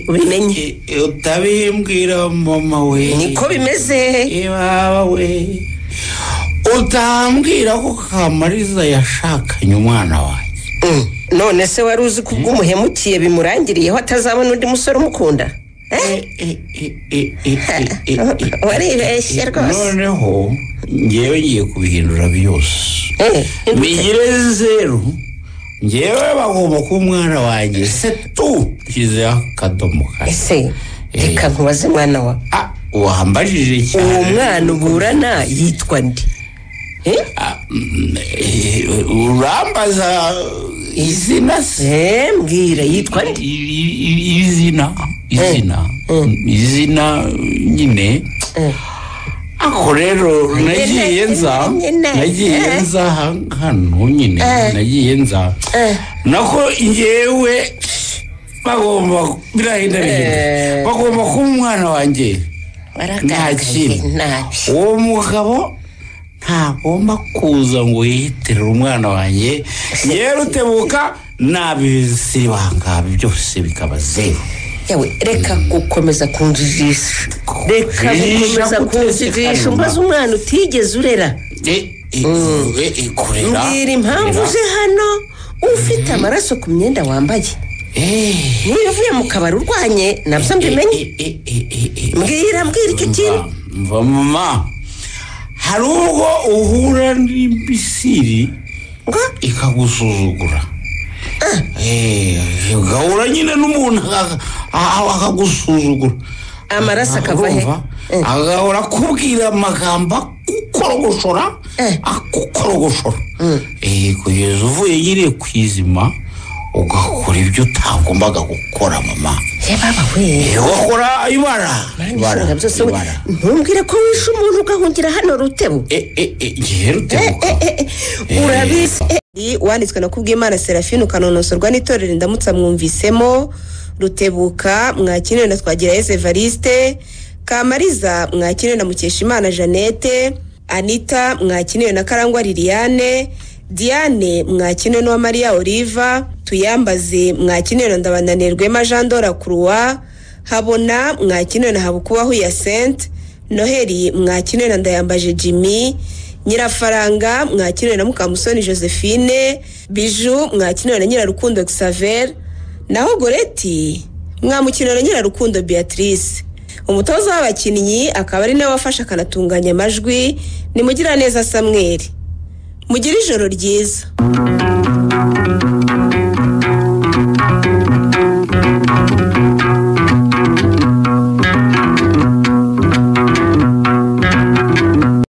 Ubimenye utabimbwira mama we. Niko bimeze. Baba we utambwira ko Kamariza yashakanye umwana wanjye. None se wari uzi ko ubwo umuhemukiye bimurangiriyeho atazabona undi musore umukunda? Waribeshye rwose. Noneho ngewe ngiye kubihindura byose bigire zeru. Ngewe bagomba kuba umwana wanjye se tu nshyizeho akadomo kane. Ese reka nkubaze mwana wa wambajije cyane. Uwo mwana uburana yitwa nde? Urambaza izina se? Mbwira yitwa nde? Izina izina izina nyine. Ako rero nagiye nza hano nyine nagiye nza nako ngewe bagomba birahinda bagomba kuba umwana wanjye nta kintu. Uwo mugabo ntagomba kuza ngo yihitirire umwana wanjye. Yewe Rutebuka nabisibanga byose bikaba zeru. Yawe reka gukomeza kunjijisha. Reka gukomeza kunjijisha umbaza umwana utigeze urera. Mbwira impamvu uje hano ufite amaraso ku myenda wambaye. Niba uvuye mu kabari urwanye nabyo mbimenye. Mbwira icyo kintu. Mva mama, hari ubwo uhura n'imbisiri ikagusuzugura. Ugahura nyine n'umuntu akagusuzugura, amaraso akava he? Agahora akubwira amagambo akukorogoshora, akukorogoshora, kugeza uvuye nyine ku izima ugakora ibyo utagombaga gukora mama. Ugakora ibara. Ntumbwire ko wishe umuntu ugahungira hano Rutebo. Ngiye Rutebuka. Urabizi. Wanditswe na Kubwimana Serafine, ukanonosorwa n'itorero Indamutsa mwumvisemo Rutebuka mwakiriwe na Twagirayezu Evariste, Kamariza mwakiriwe na Mukeshimana Jeannette, Anita mwakiriwe na Karangwa Liliane, Diane mwakiriwe na Maria Oliva, Tuyambaze mwakiriwe na Ndabananirwema Jean Dora Croix, Habona mwakiriwe na Habukubahu Hyacinthe, Noheli mwakiriwe na Ndayambaje Jimmy, Nyirafaranga mwakiriwe na Mukamusoni Josephine, Biju mwakiriwe na Nyirarukundo Xaver, naho Goreti mwamukiriwe na Nyirarukundo Beatrice. Umutoza w'abakinnyi akaba ari nawe wafasha akanatunganya amajwi ni Mugiraneza Samuel. Mugire ijoro ryiza.